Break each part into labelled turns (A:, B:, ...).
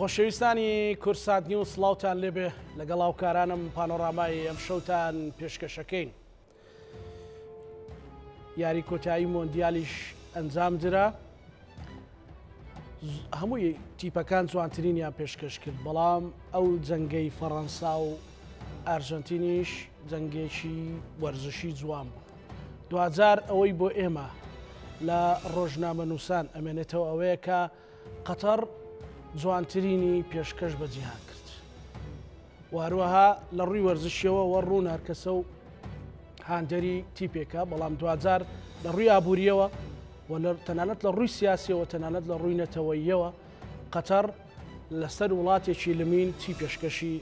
A: خۆشەویستانی کورسات نیوز سڵاوتان لێبێ لەگەڵ هاوکارانم پانۆرامای ئەم شەوتان پێشکەشەکەین. یاری کۆتایی مۆندیالیش ئەنجام درا هەمووی تیپەکان جوانترینیان پێشکەش کرد بەڵام ئەو جەنگەی فەڕەنسا و ئەرژەنتینیش جەنگێکی وەرزشی جوان بوو دواجار ئەوەی بۆ ئێمە لە ڕۆژنامە نووسان ئەمێنێتەوە ئەوەیە کە قەتەر جوانترینی پێشکەش بە جیهان کرد و هەروەها لە ڕووی وەرزشیەوە وە ڕوون هەرکەسە و هاندەری تیپێکە بەڵام دواجار لە ڕووی ئابووریەوە و تەنانەت لە ڕووی سیاسیەوە تەنانەت لە ڕووی نەتەوەییەوە قەتەر لەسەر وڵاتێکی لمین چی پێشکەشی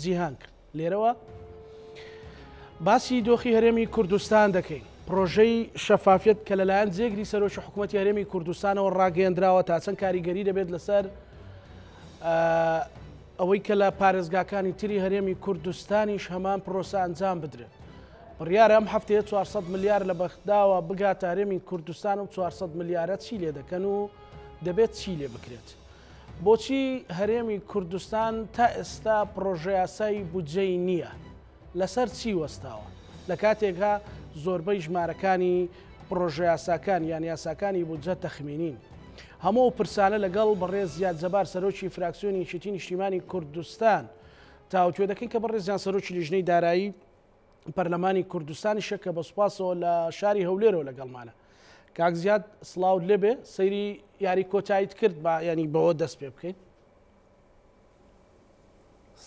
A: جیهان کرد لێرەوە باسی دۆخی هەرێمی کوردستان دەکەین پرۆژەی شەفافیت کە لەلایەن جێگری سەرۆکی حکوومەتتی هەرێمی کوردستانەوە ڕاگەیەندراوە تا چەند کاریگەری دەبێت لەسەر ئەوەی کە لە پارێزگاکانی تری هەرێمی کوردستانیش هەمان پرۆسە ئەنجام بدرێت. بڕیارە ئەم هەفتەیە 400 ملیار لە بەغداوە بگاتە هەرێمی کوردستان و 400 ملیارە چی لێ دەکەن و دەبێت چی لێ بکرێت؟ بۆچی هەرێمی کوردستان تا ئێستا پڕۆژەیاسای بودجەی نییە؟ لەسەر چی وەستاوە؟ لە کاتێکا زۆربەی ژمارەکانی پڕۆژەیاساکان یان یاساکانی بودجە تەخمینین. هەموو ئەو پرسانە لەگەڵ بەڕێز زیاد جەبار سەرۆکی فراکسیۆنی یەکێتی نیشتیمانی کوردستان تاوتوێ دەکەین کە بەڕێزیان سەرۆکی لیژنەی دارایی پەرلەمانی کوردستانیشە کە بە سوپاسەوە لە شاری هەولێرەوە لەگەڵمانە. کاک زیاد سڵاوت لێبێ سەیری یاری کۆتاییت کرد با ینی بەوە دەست پێ بکەین.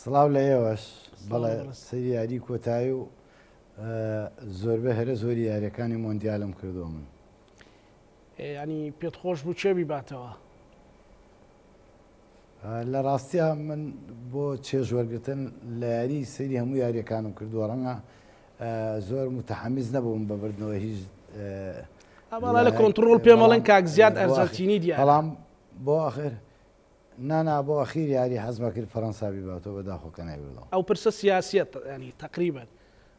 B: سڵاو لە ئێوەش بەڵێ سەیری یاری کۆتایی و زۆربە هەرە زۆری یاریەکانی مۆندیالم کردووە من.
A: ینی پێت خۆش بوو کێ بیباتەوە؟
B: لە ڕاستیا من بۆ چێژ وەرگتن لە یاری سەیری هەموو یاریەکانم کردووە ڕەنگە زۆر متحەمیز نەبووم بە بردنەوە هیچ
A: ئەمەڵە لە کۆنتترۆل پێمەڵێن کاک زیاد ئەرجەنتینی دیارە
B: بەڵام بۆ ئەخر نانا بۆ ئەخیر یاری حەزمە کرد فەرەنسا بیباتەوە بەداخۆ کە نایبردەوە.
A: ئەو پرسە سیاسیە ینی تەقریبەن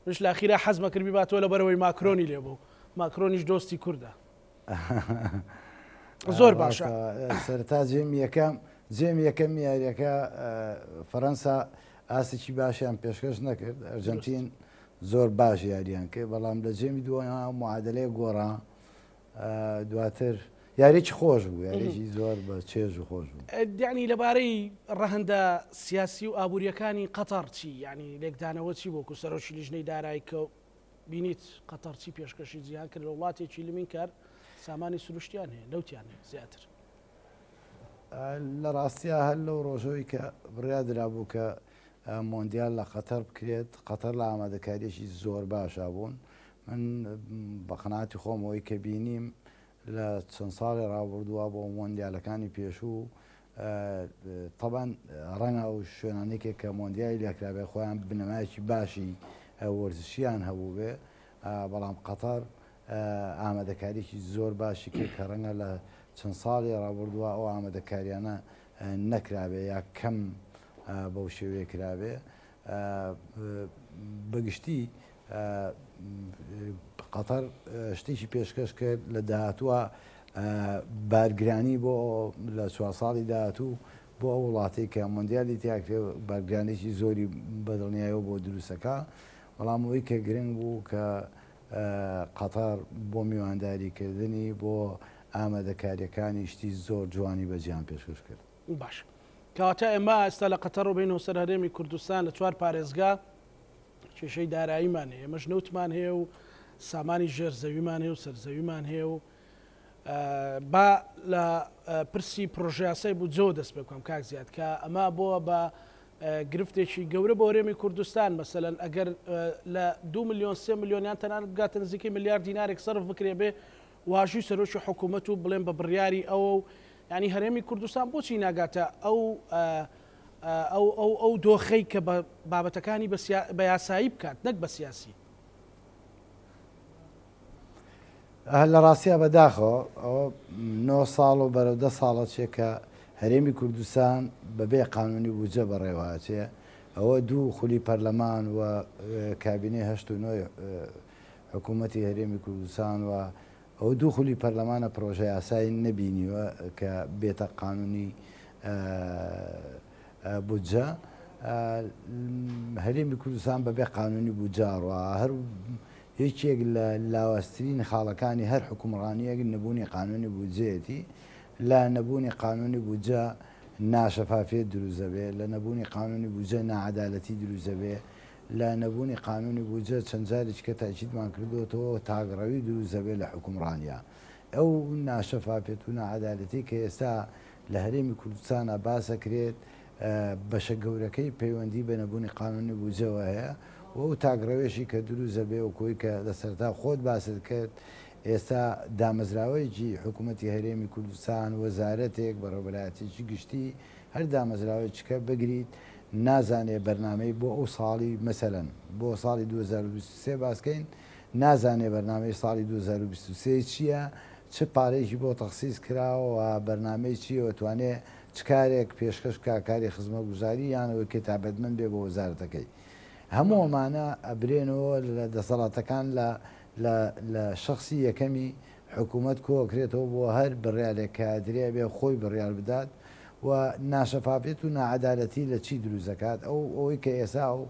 A: منش لە ئەخیرا حەزمە کرد بیباتەوە لەبەرئەوەی ماکرۆنی لێ بوو ماکرۆنیش دۆستی کوردە. زۆر باشە.
B: سەرەتا جێم یەکەم جێم یەکەم یاریەکە فەرەنسا ئاستێکی باشیان پێشکەش نەکرد ئەرجەنتین زۆر باش یاریان کرد بەڵام لە جێمی دووەم معادلەیە گۆڕا دواتر یاریی خۆش بوو یاریی زۆر بە چێژ و خۆش بوو.
A: یانی لەبارەی ڕەهەندە سیاسی و ئابوورییەکانی قەتەڕ چی؟ یانی لێکدانەوە چی بۆ وەکوو سەرۆکی لیژنەی دارایی کە بینیت قەتەڕ چی پێشکەشی جیهان کرد لە وڵاتێکی لمین کار سامانی سروشتیان هەیە نەوتیان هەیە زیاتر.
B: لە ڕاستیا هەر لەو ڕۆژەوەی کە بڕیار درابوو کە مۆندیال لە قەتەر بکرێت، قەتەر لە ئامادەکارییەکی زۆر باشا بوون. من بە قەناعەتی خۆم ئەوەی کە بینیم لە چەند ساڵی ڕابردووە بۆ مۆندیالەکانی پێشوو تەبعەن ڕەنگە ئەو شوێنانەی کە مۆندیالی لێکرابێ خۆیان بنەمایەکی باشی وەرزشیان هەبووبێ بەڵام قەتەر ئامادەکاریی زۆر باشی کرد کە ڕەنگە لە چەند ساڵی ڕابردووە ئەو ئامادەکاریانە نەکرابێ یا کەم بەو شێوەیە کرابێ بەگشتی قەتەر شتێکی پێشکەش کرد لە داهاتووە بارگرانی بۆ لە چوار ساڵی داهاتوو بۆ ئەو وڵاتەی کە مۆندیالی تیاکرێ بارگرانێکی زۆری بەدڵنیایەوە بۆ دروستەکە بەڵام ئەوەی کە گرنگ بوو کە قەتەر بۆ میوانداریکردنی بۆ ئامادەکاریەکانی شتی زۆر جوانی بە جیهان پێشکەش کرد.
A: باش کەواتە ئێمە ئێستا لە قەتەڕەوە بێینەوە سەر هەرێمی کوردستان لە چوار پارێزگا کێشەی داراییمان هەیە ئێمەش نەوتمان هەیە و سامانی ژێر زەویمان هەیە و سەرزەویمان هەیە و با لە پرسی پرۆژیاسای بودجەوە دەست پێ بکەم کاک زیاد کە ئەمە بۆ بە گرفتێکی گەورە بۆ هەرێمی کوردستان مەسەلەن ئەگەر لە دو میلیۆن سێ میلیۆن یان تەنانەت بگاتە نزیکەی ملیار دینارێک سەرف بکرێ بێ واژووی سەرۆکی حکوومەت و بڵێن بە بڕیاری ئەوە و ینی هەرێمی کوردستان بۆچی ناگاتە ئەو ئەو ئەو ئەو دۆخەی کە بە بابەتەکانی بە یاسایی بکات نەک بە سیاسی.
B: لە ڕاستیا بە داخەوە ئەوە نۆ ساڵ و بەرەو دە ساڵە چێ کە هەرێمی کوردستان بە بێ قانونی بودجە بەڕێوە ئەچێ ئەوە دوو خولی پەرلەمان و کابینەی هەشت و نۆی حکوومەتی هەرێمی کوردستان و ئەوە دوو خولی پەرلەمانە پرۆژە یاسای نەبینیوە کە بێتە قانونی. بودجە هەرێمی کوردستان بەبێ قانونی بودجە ئەڕوا. هەر یەکێک لە لاوازترین خاڵەکانی هەر حوکمڕانییەک نەبوونی قانونی بودجەیەتی. لە نەبوونی قانونی بودجە ناشەفافیەت دروست دەبێ، لە نەبوونی قانونی بودجە ناعەدالەتی دروست دەبێ، لە نەبوونی قانونی بودجە چەند جارێکی کە تاکیدمان کردۆتەوە تاکڕەوی دروست دەبێ لە حوکمڕانیا. ئەو ناشەفافیەت و ناعەدالەتی کە ئێستا لە هەرێمی کوردستانا باس ئەکرێت بەشە گەورەکەی پەیوەندی بە نەبوونی قانونی بودجەوە هەیە و ئەو تاکڕەوێشی کە دروست دەبێ وەکو کە لە سەرەتا خۆت باست کرد ئێستا دامەزراوەیەکی حکوومەتی هەرێمی کوردستان، وەزارەتێک، بەڕێوەبەرایەتیی گشتی، هەر دامەزراوەیەکی کە بگریت نازانێ بەرنامەی بۆ ئەو ساڵی مەسەلەن بۆ ساڵی 2023 باس کەین نازانێ بەرنامەی ساڵی 2023 چییە، چ پارەیەکی بۆ تەخسیس کراوە و بەرنامەی چییە و توانێ چ کارێک پێشکەش بکا، کاری خزمەتگوزاری یان ئەوەی کە تایبەتمەند بێ بۆ وەزارەتەکەی. هەموو ئەمانە ئەبرێنەوە لە دەسەڵاتەکان لە لە لە شەخسی یەکەمی حکوومەت کۆئەکرێتەوە بۆ هەر بڕیارێک کە ئەدرێ ئەبێ خۆی بڕیار بدات و ناشەفافیەت و ناعەدالەتی لە چی دروست دەکات ئەو ئەوەی کە ئێسا ئەو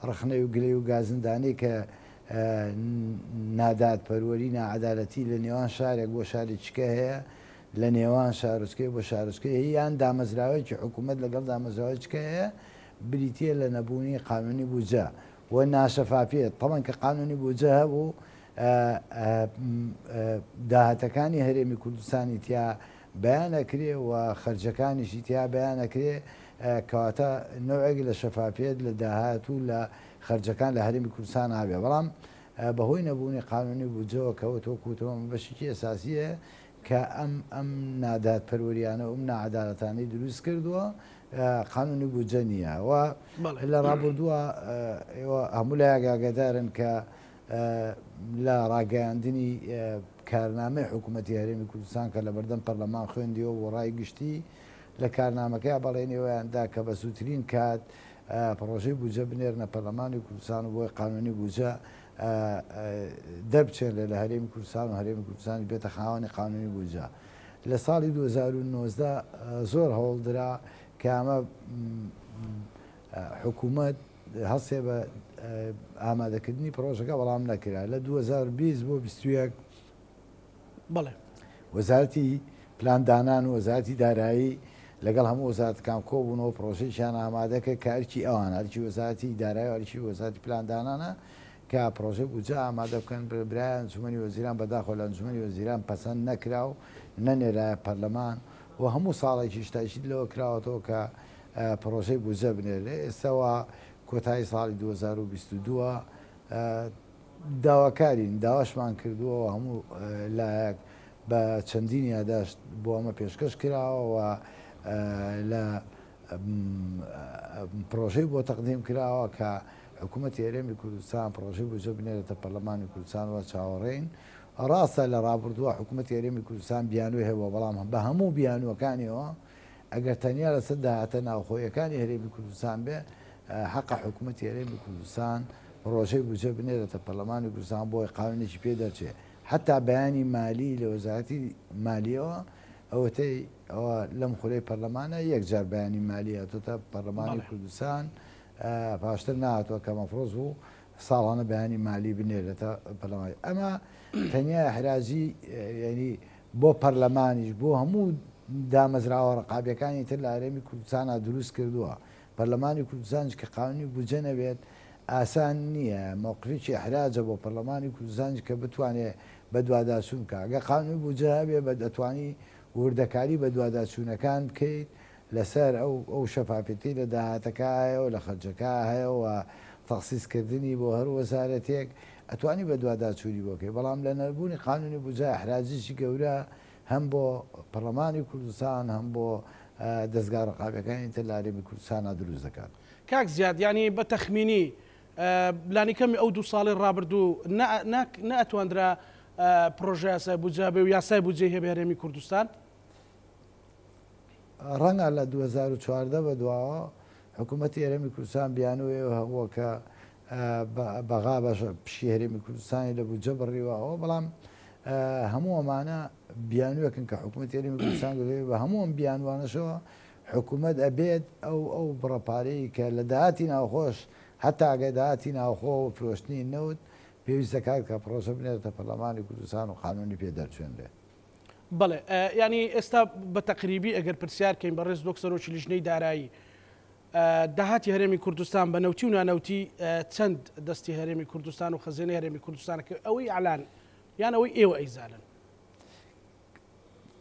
B: ڕەخنەی و گلەی و گازندانەی کە نادادپەروەری ناعەدالەتی لە نێوان شارێک بۆ شارێکیکە هەیە لە نێوان شارۆچکەی بۆ شارۆچکەی هەیە یان دامەزراوەیەکی حکوومەت لەگەڵ دامەزراوەیەکیکە هەیە بریتییە لە نەبوونی قانوونی بودجە و ناشەفافیەت، تەبعەن کە قانونی بودجە هەبوو داهاتەکانی هەرێمی کوردستانی تیا بەیان ئەکرێ و خەرجەکانیشی تیا بەیان ئەکرێ، کەواتە نەوعێک لە شەفافیەت لە داهات و لە خەرجەکان لە هەرێمی کوردستان هەبێ، بەڵام بەهۆی نەبوونی قانونی بودجەوە کە وەک وتم ئەمە بەشێکی ئەساسییە کە ئەم ئەم نادادپەروەریانە و ئەم ناعەدالەتانەی دروست کردووە قانونی بودجە نییە و لە ڕابردووە ئێوە هەموو لایەک ئاگادارن کە لە ڕاگەیاندنی کارنامەی حکوومەتی هەرێمی کوردستان کە لە بەردەم پەرلەمان خوێندیەوە بۆ ڕای گشتی لە کارنامەکەی بەڵێنی ئەویان دا کە بە زووترین کات پڕۆژەی بودجە بنێرنە پەرلەمانی کوردستان و بۆی قانونی بودجە دەربچێنرێت لە هەرێمی کوردستان و هەرێمی کوردستانیش بێتە خاوەنی قانونی بودجە. لە ساڵی 2019 زۆر هەوڵ درا کە ئەمە حکوومەت هەستێ بە ئامادەکردنی پڕۆژەکە بەڵام نەکرا. لە 2020 بۆ 21
A: بەڵێ.
B: وەزارەتی پلاندانان و وەزارەتی دارایی لەگەڵ هەموو وەزارەتەکان کۆبوونەوە پڕۆژەیەکیان ئامادە کرد کە ئەرکی ئەوانە، ئەرکی وەزارەتی دارایی و ئەرکی وەزارەتی پلاندانانە کە پڕۆژەی بودجە ئامادە بکەن، برایە ئەنجومەنی وەزیران بەداخەوە لە ئەنجومەنی وەزیران پەسەند نەکرا و نەنێرایە پەرلەمان و هەموو ساڵێکیش تاکید لەوە کراوەتەوە کە پڕۆژەی بودجە بنێرێ ئێستا وا کۆتایی ساڵی 2022 داواکارین، داواشمان کردووە و هەموو لایەک بە چەندین یاداشت بۆ ئەمە پێشکەش کراوە و لە پڕۆژەی بۆ تەقدیم کراوە کە حکوومەتی هەرێمی کوردستان پڕۆژەی بودجە بنێرێتە پەرلەمانی کوردستان و چاوەڕێین. ڕاستە لە ڕابردووە حکوومەتی هەرێمی کوردستان بیانووی هەبووە، بەڵام بە هەموو بیانووەکانیەوە ئەگەر تەنیا لەسەر داهاتە ناوخۆییەکانی هەرێمی کوردستان بێ، حەقە حکوومەتی هەرێمی کوردستان پڕۆژەی بودجە بنێرێتە پەرلەمانی کوردستان بۆی قانونێکی پێ دەرچێ. حەتا بەیانی مالی لە وەزارەتی مالیەوە ئەوەتەی ئەوە لەم خولەی پەرلەمانە یەک جار بەیانی مالی هاتۆتە پەرلەمانی کوردستان پاشتر نهاتوە کە مەفرۆز بوو ساڵانە بەیانی مالی بنێرێتە پەرلەمانی ئەمە تەنیا ئیحراجی یعنی بۆ پەرلەمانیش بۆ هەموو دامەزراوە ڕقابیەکانی تر لە هەرێمی کوردستانا دروست کردووە پەرلەمانی کوردستانیش کە قانونی بودجە نەبێت ئاسان نییە، مەوقفێکی ئیحراجە بۆ پەرلەمانی کوردستانیش کە بتوانێ بەدواداچوون بکا. گەر قانونی بودجە هەبێ بە دەتوانی وردەکاری بەدواداچوونەکان بکەیت لەسەر ئەو ئەو شەفافیەتەی لە داهاتەکە هەیە و لە خەرجەکە هەیە و تەخسیس کردنی بۆ هەر وەزارەتێک ئەتوانی بەدواداچوونی بۆ بکەی. بەڵام لە نەبوونی قانونی بودجە ئیحراجێکی گەورە هەم بۆ پەرلەمانی کوردستان هەم بۆ دەزگا ڕقابیەکانی تر لە هەرێمی کوردستانا دروست دەکات.
A: کاک زیاد یانی بە تەخمینی لانیکەمی ئەو دوو ساڵەی ڕابردوو نەئەتواندرا پڕۆژە یاسای بودجە هەبێ و یاسای بودجەی هەبێ هەرێمی کوردستان؟
B: ڕەنگە لە 2014 بە دواوە حکوومەتی هەرێمی کوردستان بیانووی ئەوە هەبووە کە بەغا بەشە پشکی هەرێمی کوردستانی لە بودجە بڕیوە ئەوە بەڵام هەموو ئەمانە بیانوویەکن کە حکوومەتی هەرێمی کوردستان گوتوویە بە هەموو ئەم بیانوانەشەوە. حکوومەت ئەبێت ئەو ئەو بڕە پارەی کە لە داهاتی ناوخۆش هەتا ئەگەر داهاتی ناوخۆ و فرۆشتنی نەوت پێویست دەکات کە پڕۆژە بنێرێتە پەرلەمانی کوردستان و قانوونی پێ دەرچوێنرێ.
A: بەڵێ یانی ئێستا بە تەقریبی ئەگەر پرسیار کەین بەڕێز وەک سەرۆکی لیژنەی دارایی داهاتی هەرێمی کوردستان بە نەوتی و نانەوتی چەند دەستی هەرێمی کوردستان و خەزێنەی هەرێمی کوردستان کە ئەوەی ئەلان یان ئەوەی ئێوە ئەیزانن؟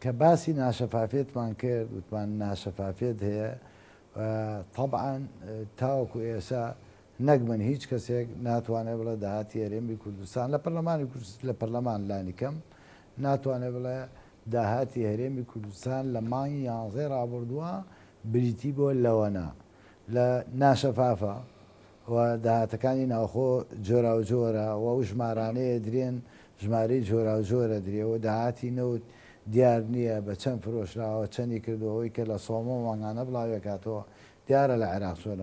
B: کە باسی ناشەفافیەتمان کرد وتمان ناشەفافیەت هەیە تەبعەن تاوەکو ئێسا نەک من هیچ کەسێک ناتوانێت بڵێ داهاتی هەرێمی کوردستان لە پەرلەمانی لە پەرلەمان لانی کەم ناتوانێت بڵێ داهاتی هەرێمی کوردستان لە مانگی یانزەی ڕابردووە بریتی بووە لەوەنا لە ناشەفافە و داهاتەکانی ناوخۆ جۆراوجۆرە و ئەو ژمارانەی ئەدرێن ژمارەی جۆراوجۆر ئەدرێ و داهاتی نەوت دیار نییە بە چەند فرۆشراوە چەندی کردووە ئەوەی کە لە سۆمۆ مانگانە بڵاویەکاتەوە دیارە لە عێراق چۆن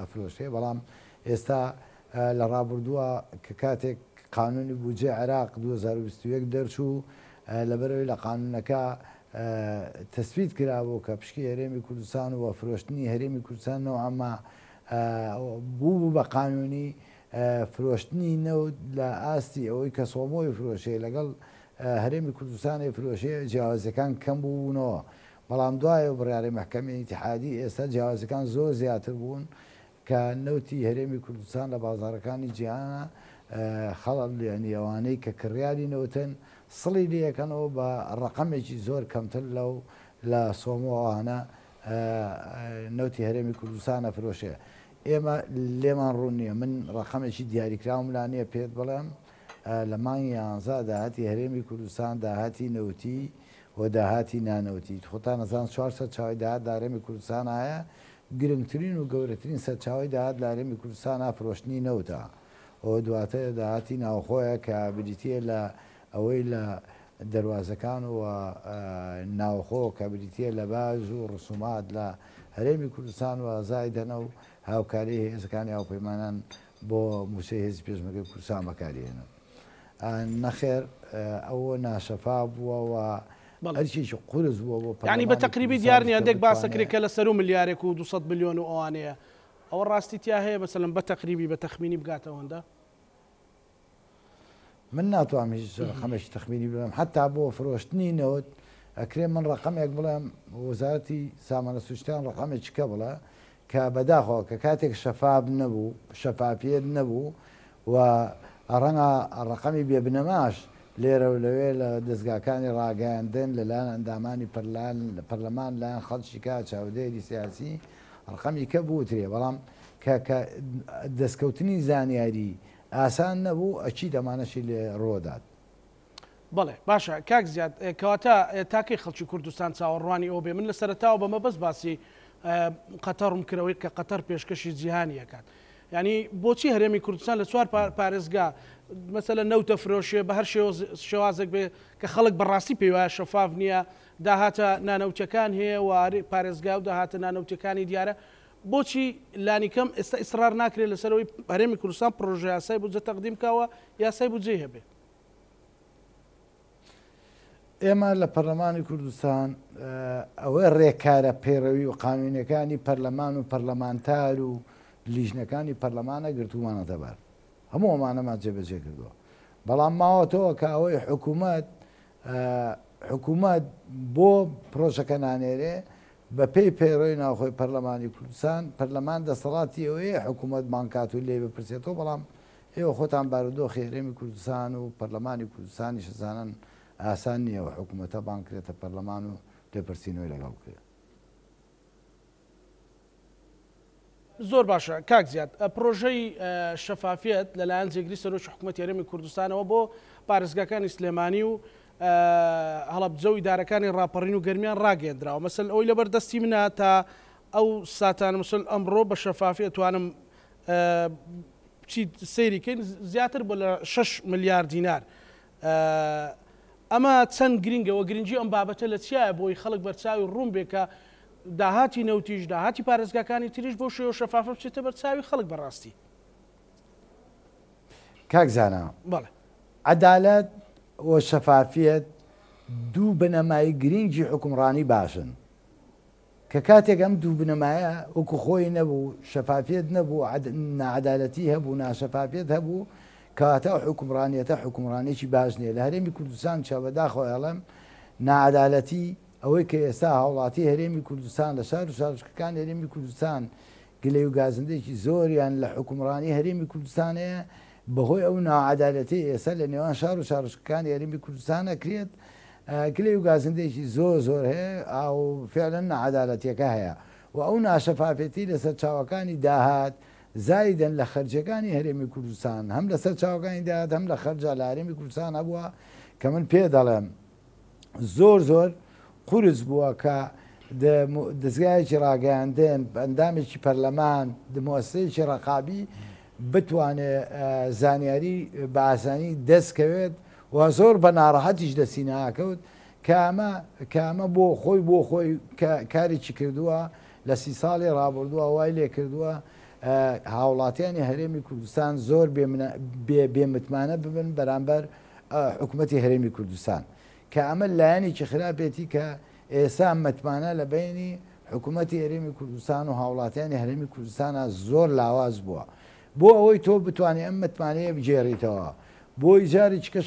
B: ئەفرۆشرێ بەڵام ئێستا لە ڕابردووە کە کاتێک قانونی بودجەی عێراق 2021 دەرچوو لەبەرئەوەی لە قانونەکە تەسبیت کرابوو کە پشکی هەرێمی کوردستان و فرۆشتنی هەرێمی کوردستان نەوعەما بوو بە قانونی فرۆشتنی نەوت لە ئاستی ئەوەی کە سۆمۆی فرۆشێ لەگەڵ هەرێمی کوردستانی فرۆشێ جیاوازیەکان کەم بوونەوە بەڵام دوای ئەو بڕیارەی مەحکەمەی ئیتیحادی ئێستا جیاوازیەکان زۆر زیاتر بوون کە نەوتی هەرێمی کوردستان لە بازاڕەکانی جیهانا خەڵک یانی ئەوانەی کە کڕیاری نەوتن سڵی لێکەنەوە بە ڕەقەمێکی زۆر کەمتر لەو لە سۆمۆ ئەوانە نەوتی هەرێمی کوردستان ئەفرۆشێ ئێمە لێمان ڕوون نییە من ڕەقەمێکی دیاریکراوم لا نییە پێت بڵێم لە مانگی یانزە داهاتی هەرێمی کوردستان داهاتی نەوتی و داهاتی نانەوتی خۆتان ئەزان چوار سەرچاوەی داهات لە هەرێمی کوردستان هەیە گرنگترین و گەورەترین سەرچاوەی داهات لە هەرێمی کوردستانا فرۆشتنی نەوتە و دواتر داهاتی ناوخۆیە کە بریتییە لە ئەوەی لە دەروازەکان و ناوخۆ کە بریتییە لە باج و ڕسومات لە هەرێمی کوردستان و زایدەنە و هاوکاری هێزەکانی هاوپەیمانان بۆ مووچەی هێزی پێشمەرگەی کوردستان بەکاری هێنن. نەخێر ئەوە ناشەفاف بووە و ئەرکێکی قورس بووە بۆ
A: یانی بە
B: پەرلەمانی
A: تەقریبی دیار
B: کوردستانیش
A: نیە
B: کە
A: هەندێک باس
B: بتوانێ
A: ئەکرێ کە لە سەروو ملیارێک و 200 ملیۆن و ئەوانەیە ئەوە ڕاستی تیا هەیە مەسەلەن بە تەقریبی بە تەخمینی بگاتە ئەوەندە؟
B: من ناتوانم هیچ ڕەقەمێکی تەخمینی بڵێم حەتا بۆ فرۆشتنی نەوت ئەکرێ من ڕەقەمێک بڵێم وەزارەتی سامانە سروشتیان ڕەقەمێکی کە بڵێ کە بەداخەوە کە کاتێک شەفاف نەبوو، شەفافیەت نەبوو و ڕەنگە ڕەقەمی بێ بنەماش لێرە و لەوێ لە دەزگاکانی ڕاگەیاندن لە لایەن ئەندامانی پەرلەمان لایەن خەڵکی کە چاودێری سیاسی ڕەقەمی کە بوترێ بەڵام کە کە دەستکەوتنی زانیاری ئاسان نەبوو ئەکید ئەمانەشی لێ ڕوەدات.
A: بەڵێ باشە کاک زیاد کەواتە تا کەی خەڵکی کوردستان چاوەڕوانی ئەوە بێ من لە سەرەتاوە بە مەبەست باسی قەتەڕم کرەوەی کە قەتەر پێشکەشی جیهانی ئەکات یعنی بۆچی هەرێمی کوردستان لە چوار پارێزگا مەسەلە نەوتە فرۆشێ بە هەر شێوازێک بێ کە خەڵک بەڕاستی پێی وایە شەفاف نییە داهاتە نانەوتەکان هەیە و پارێزگا و داهاتە نانەوتەکانی دیارە بۆچی لانیکەم ئێستا ئیسرار ناکرێت لەسەرەوەی هەرێمی کوردستان پرۆژە یاسای بودجە تەقدیم کاوە یاسای بودجەی هەبێ؟
B: ئێمە لە پەرلەمانی کوردستان ئەوەی ڕێکارە پەیڕەوی و قانونیەکانی پەرلەمان و پەرلەمانتار و لیژنەکانی پەرلەمانە گرتوومانەتە بەر هەموو ئەمانەمان جێبەجێ کردووە بەڵام ماوەتەوە کە ئەوەی حکوومەت حکوومەت بۆ پرۆژەکە نانێرێ بە پێی پەیڕەوی ناوخۆی پەرلەمانی کوردستان پەرلەمان دەسەڵاتی ئەوەیە حکوومەت بانکات و لێی بپرسێتەوە بەڵام ئێوە خۆتان بارودۆخی هەرێمی کوردستان و پەرلەمانی کوردستانیش ئەزانن ئاسان نییە ئەو حکوومەتە بانگ کرێتە پەرلەمان و لێپرسینەوەی لەگەڵ بکرێت.
A: زۆر باشە کاک زیاد، پڕۆژەی شەفافیەت لەلایەن جێگری سەرۆکی حکوومەتی هەرێمی کوردستانەوە بۆ پارێزگاکانی سلێمانی و هەڵەبجە و ئیدارەکانی ڕاپەڕین و گەرمیان ڕاگەیەندراوە. مەسەل ئەوەی لەبەر دەستی منە تا ئەو ساتانە مەسەل ئەمڕۆ بە شەفافی ئەتوانم بچیت سەیری کەین زیاتر بۆ لە 6 ملیار دینار ئەمە چەند گرنگە وە گرنگی ئەم بابەتە لە چیایە بۆی خەڵک بەرچاوی ڕوون بێ کە داهاتی نەوتیش داهاتی پارێزگاکانی تریش بۆ شێوە شەفافە بچێتە بەرچاوی خەڵک بەڕاستی.
B: کاک زانا
A: بەڵێ.
B: عەدالەت و شەفافیەت دوو بنەمای گرینگی حوکمڕانی باشن. کە کاتێک ئەم دوو بنەمایە وەکو خۆی نەبوو، شەفافیەت نەبوو، ناعەدالەتی هەبوو، ناشەفافیەت هەبوو، کەواتە ئەو حوکمڕانیەتە حوکمڕانیەکی باش نیە. لە هەرێمی کوردستان چە بەداخەوە ئەڵێم ناعەدالەتی ئەوەی کە ئێستا هاوڵاتی هەرێمی کوردستان لە شار و شارۆچکەکانی هەرێمی کوردستان گلەی و گازندەیەکی زۆریان لە حوکمڕانی هەرێمی کوردستان هەیە بەهۆی ئەو ناعەدالەتەی ئێستا لە نێوان شار و شارۆچکەکانی هەرێمی کوردستان ئەکرێت گلەی و گازندەیەکی زۆر زۆر هەیە و فعلا ناعەدالەتیەکە هەیە و ئەو ناشەفافێتی لە سەرچاوەکانی داهات زایدەن لە خەرجیەکانی هەرێمی کوردستان هەم لە سەرچاوەکانی داهات هەم لە خەرجا لە هەرێمی کوردستان هەبووە کە من پێ دەڵێم زۆر زۆر قورس بووە کە دەزگایەکی ڕاگەیاندن، ئەندامێکی پەرلەمان، موئەسسەیەکی ڕەقابی بتوانێ زانیاری بە ئاسانی دەست کەوێت و زۆر بە ناڕەحەتیش دەستی ناکەوت کە ئەمە کە ئەمە بۆ خۆی بۆ خۆی کارێکی کردووە لە سی ساڵی ڕابردووە وای لێ کردووە هاوڵاتیانی هەرێمی کوردستان زۆر بێ متمانە ببن بەرامبەر حکومەتی هەرێمی کوردستان کە ئەمە لایەنێکی خراپێتی کە ئێسا متمانە لە بەینی حکومەتی هەرێمی کوردستان و هاوڵاتیانی هەرێمی کوردستانا زۆر لاواز بووە بۆ ئەوەی تۆ بتوانی ئەم متمانەیە بگێڕیتەوە بۆی جارێکیکە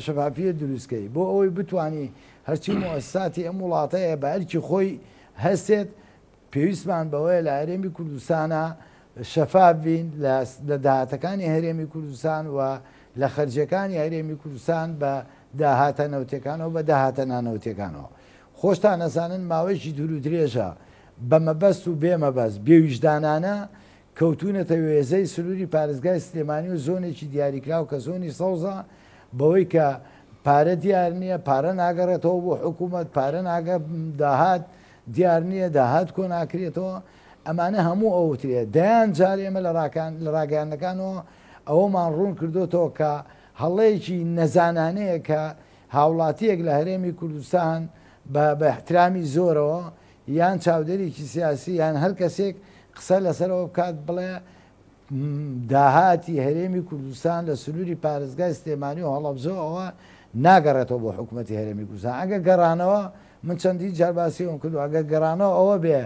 B: شەفافیەت دروست کەی بۆ ئەوەی بتوانی هەرچی موئەسساتی ئەم وڵاتەیە بە ئەرکی خۆی هەستێت پێویستمان بەوەیە لە هەرێمی کوردستانا شەفاف بین لە داهاتەکانی هەرێمی کوردستان و لە خەرجیەکانی هەرێمی کوردستان بە داهاتە نەوتیەکانەوە بە داهاتە نانەوتیەکانەوە. خۆشتان ئەزانن ماوەیەکی دوور و درێژە بە مەبەست و بێ مەبەست، بێویژدانانە کەوتوونەتە وێزەی سنووری پارێزگای سلێمانی و زۆنێکی دیاریکراو کە زۆنی سەوزە بەوەی کە پارە دیار نییە، پارە ناگەڕێتەوە بۆ حکوومەت، پارە ناگە داهات دیار نییە، داهات کۆ ناکرێتەوە، ئەمانە هەموو ئەوترێ. دەیان جار ئێمە لە ڕاکان لە ڕاگەیاندنەکانەوە ئەوەمان ڕوون کردۆتەوە کە هەڵەیەکی نەزانانەیە کە هاوڵاتییەک لە هەرێمی کوردستان بە بە ئیحترامی زۆرەوە یان چاودێرێکی سیاسی یان هەر کەسێک قسە لەسەرەوە بکات بڵێ داهاتی هەرێمی کوردستان لە سنووری پارێزگای سلێمانی و هەڵەبجە ئەوە ناگەڕێتەوە بۆ حکوومەتی هەرێمی کوردستان ئەگە گەڕانەوە من چەندین جار باسی ئەوم کردو ئەگە گەڕانەوە ئەوە بێ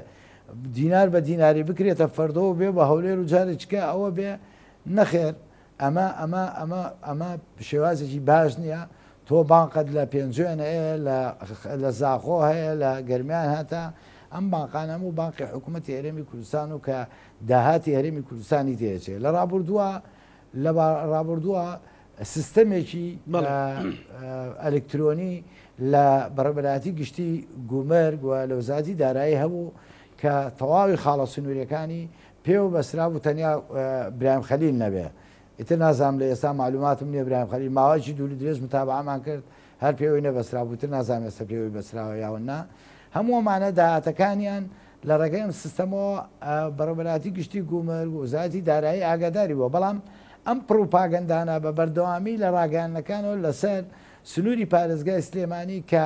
B: دینار بە دیناری بکرێتە فەردەوە بێ بە هەولێر و جارێکە ئەوە بێ نەخێر ئەمە ئەمە ئەمە ئەمە شێوازێکی باش نییە تۆ بانقت لە پێنجوێن هەیە لە لە زاخۆ هەیە لە گەرمیان هەتا ئەم بانقانە هەموو بانقی حکوومەتی هەرێمی کوردستان و کە داهاتی هەرێمی کوردستانی تێچێ لە ڕابردووە لە ڕابردووە سیستەمێکی ئەلکترۆنی لە بەڕێوەبەرایەتی گشتی گومرگ و لە وەزارەتی دارایی هەبوو کە تەواوی خاڵە سنووریەکانی پێوە بەسترابوو تەنیا برایم خەلیل نەبێ ئیتر نازانم لە ئێستا مەعلوماتم نیە برایم خەلیل ماوەیەکی دوور و درێژ متابەعەمان کرد هەر پێوەی نەبەسترابوو ئیتر نازانم ئێستا پێوەی بەستراوە یاون نا هەموو ئەمانە داهاتەکانیان لە ڕێگەی ئەم سیستەمەوە بەڕێوەبەرایەتی گشتی گومرگ و وەزارەتی دارایی ئاگاداری بووە بەڵام ئەم پڕوپاگەندانە بە بەردەوامی لە ڕاگەیاندنەکانەوە لەسەر سنووری پارێزگای سلێمانی کە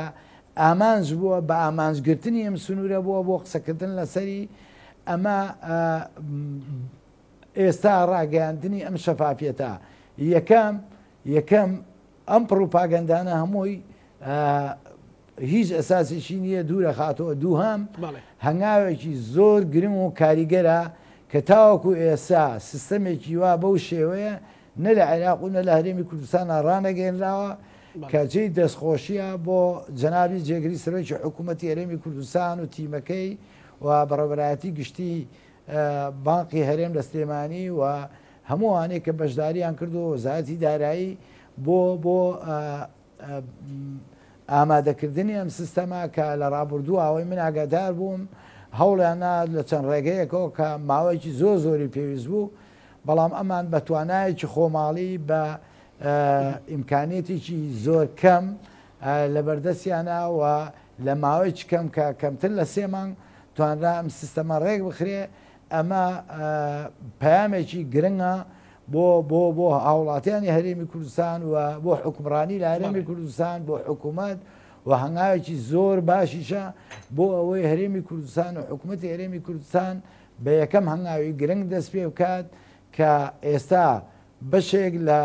B: ئامانج بووە بە ئامانجگرتنی ئەم سنوورە بووە بۆ قسەکردن لەسەری ئەمە ئێستا ڕاگەیاندنی ئەم شەفافیەتە یەکەم یەکەم ئەم پڕوپاگەندانە هەمووی هیچ ئەساسێکی نییە دوورە خاتەوە دووهەم هەنگاوێکی زۆر گرنگ و کاریگەرە کە تاوەکو ئێستا سیستەمێکی وا بەو شێوەیە نە لە عێراق و نە لە هەرێمی کوردستانە ڕانەگەێنراوە کە جێی دەستخۆشیە بۆ جەنابی جێگری سەرۆکی حکوومەتی هەرێمی کوردستان و تیمەکەی و بەڕێوەبەرایەتی گشتی بانقی هەرێم لە سلێمانی و هەموو ئەوانەی کە بەشداریان کردو وەزارەتی دارایی بۆ بۆ ئامادەکردنی ئەم سیستەمە کە لە ڕابردوو ئەوەی من ئاگادار بووم هەوڵیان نا لە چەند ڕێگەیەکەوە کە ماوەیەکی زۆر زۆری پێویست بوو بەڵام ئەمان بە توانایەکی خۆماڵی بە ئیمکانیەتێکی زۆر کەم لەبەردەستیانە و لە ماوەیەکی کەم کە کەمتر لە سێ مانگ توانرا ئەم سیستەمە ڕێک بخرێ، ئەمە پەیامێکی گرنگە بۆ بۆ بۆ هاوڵاتیانی هەرێمی کوردستان و بۆ حوکمڕانی لە هەرێمی کوردستان بۆ حکوومەت و هەنگاوێکی زۆر باشیشە بۆ ئەوەی هەرێمی کوردستان و حکوومەتی هەرێمی کوردستان بە یەکەم هەنگاوی گرنگ دەست پێ بکات کە ئێستا بەشێک لە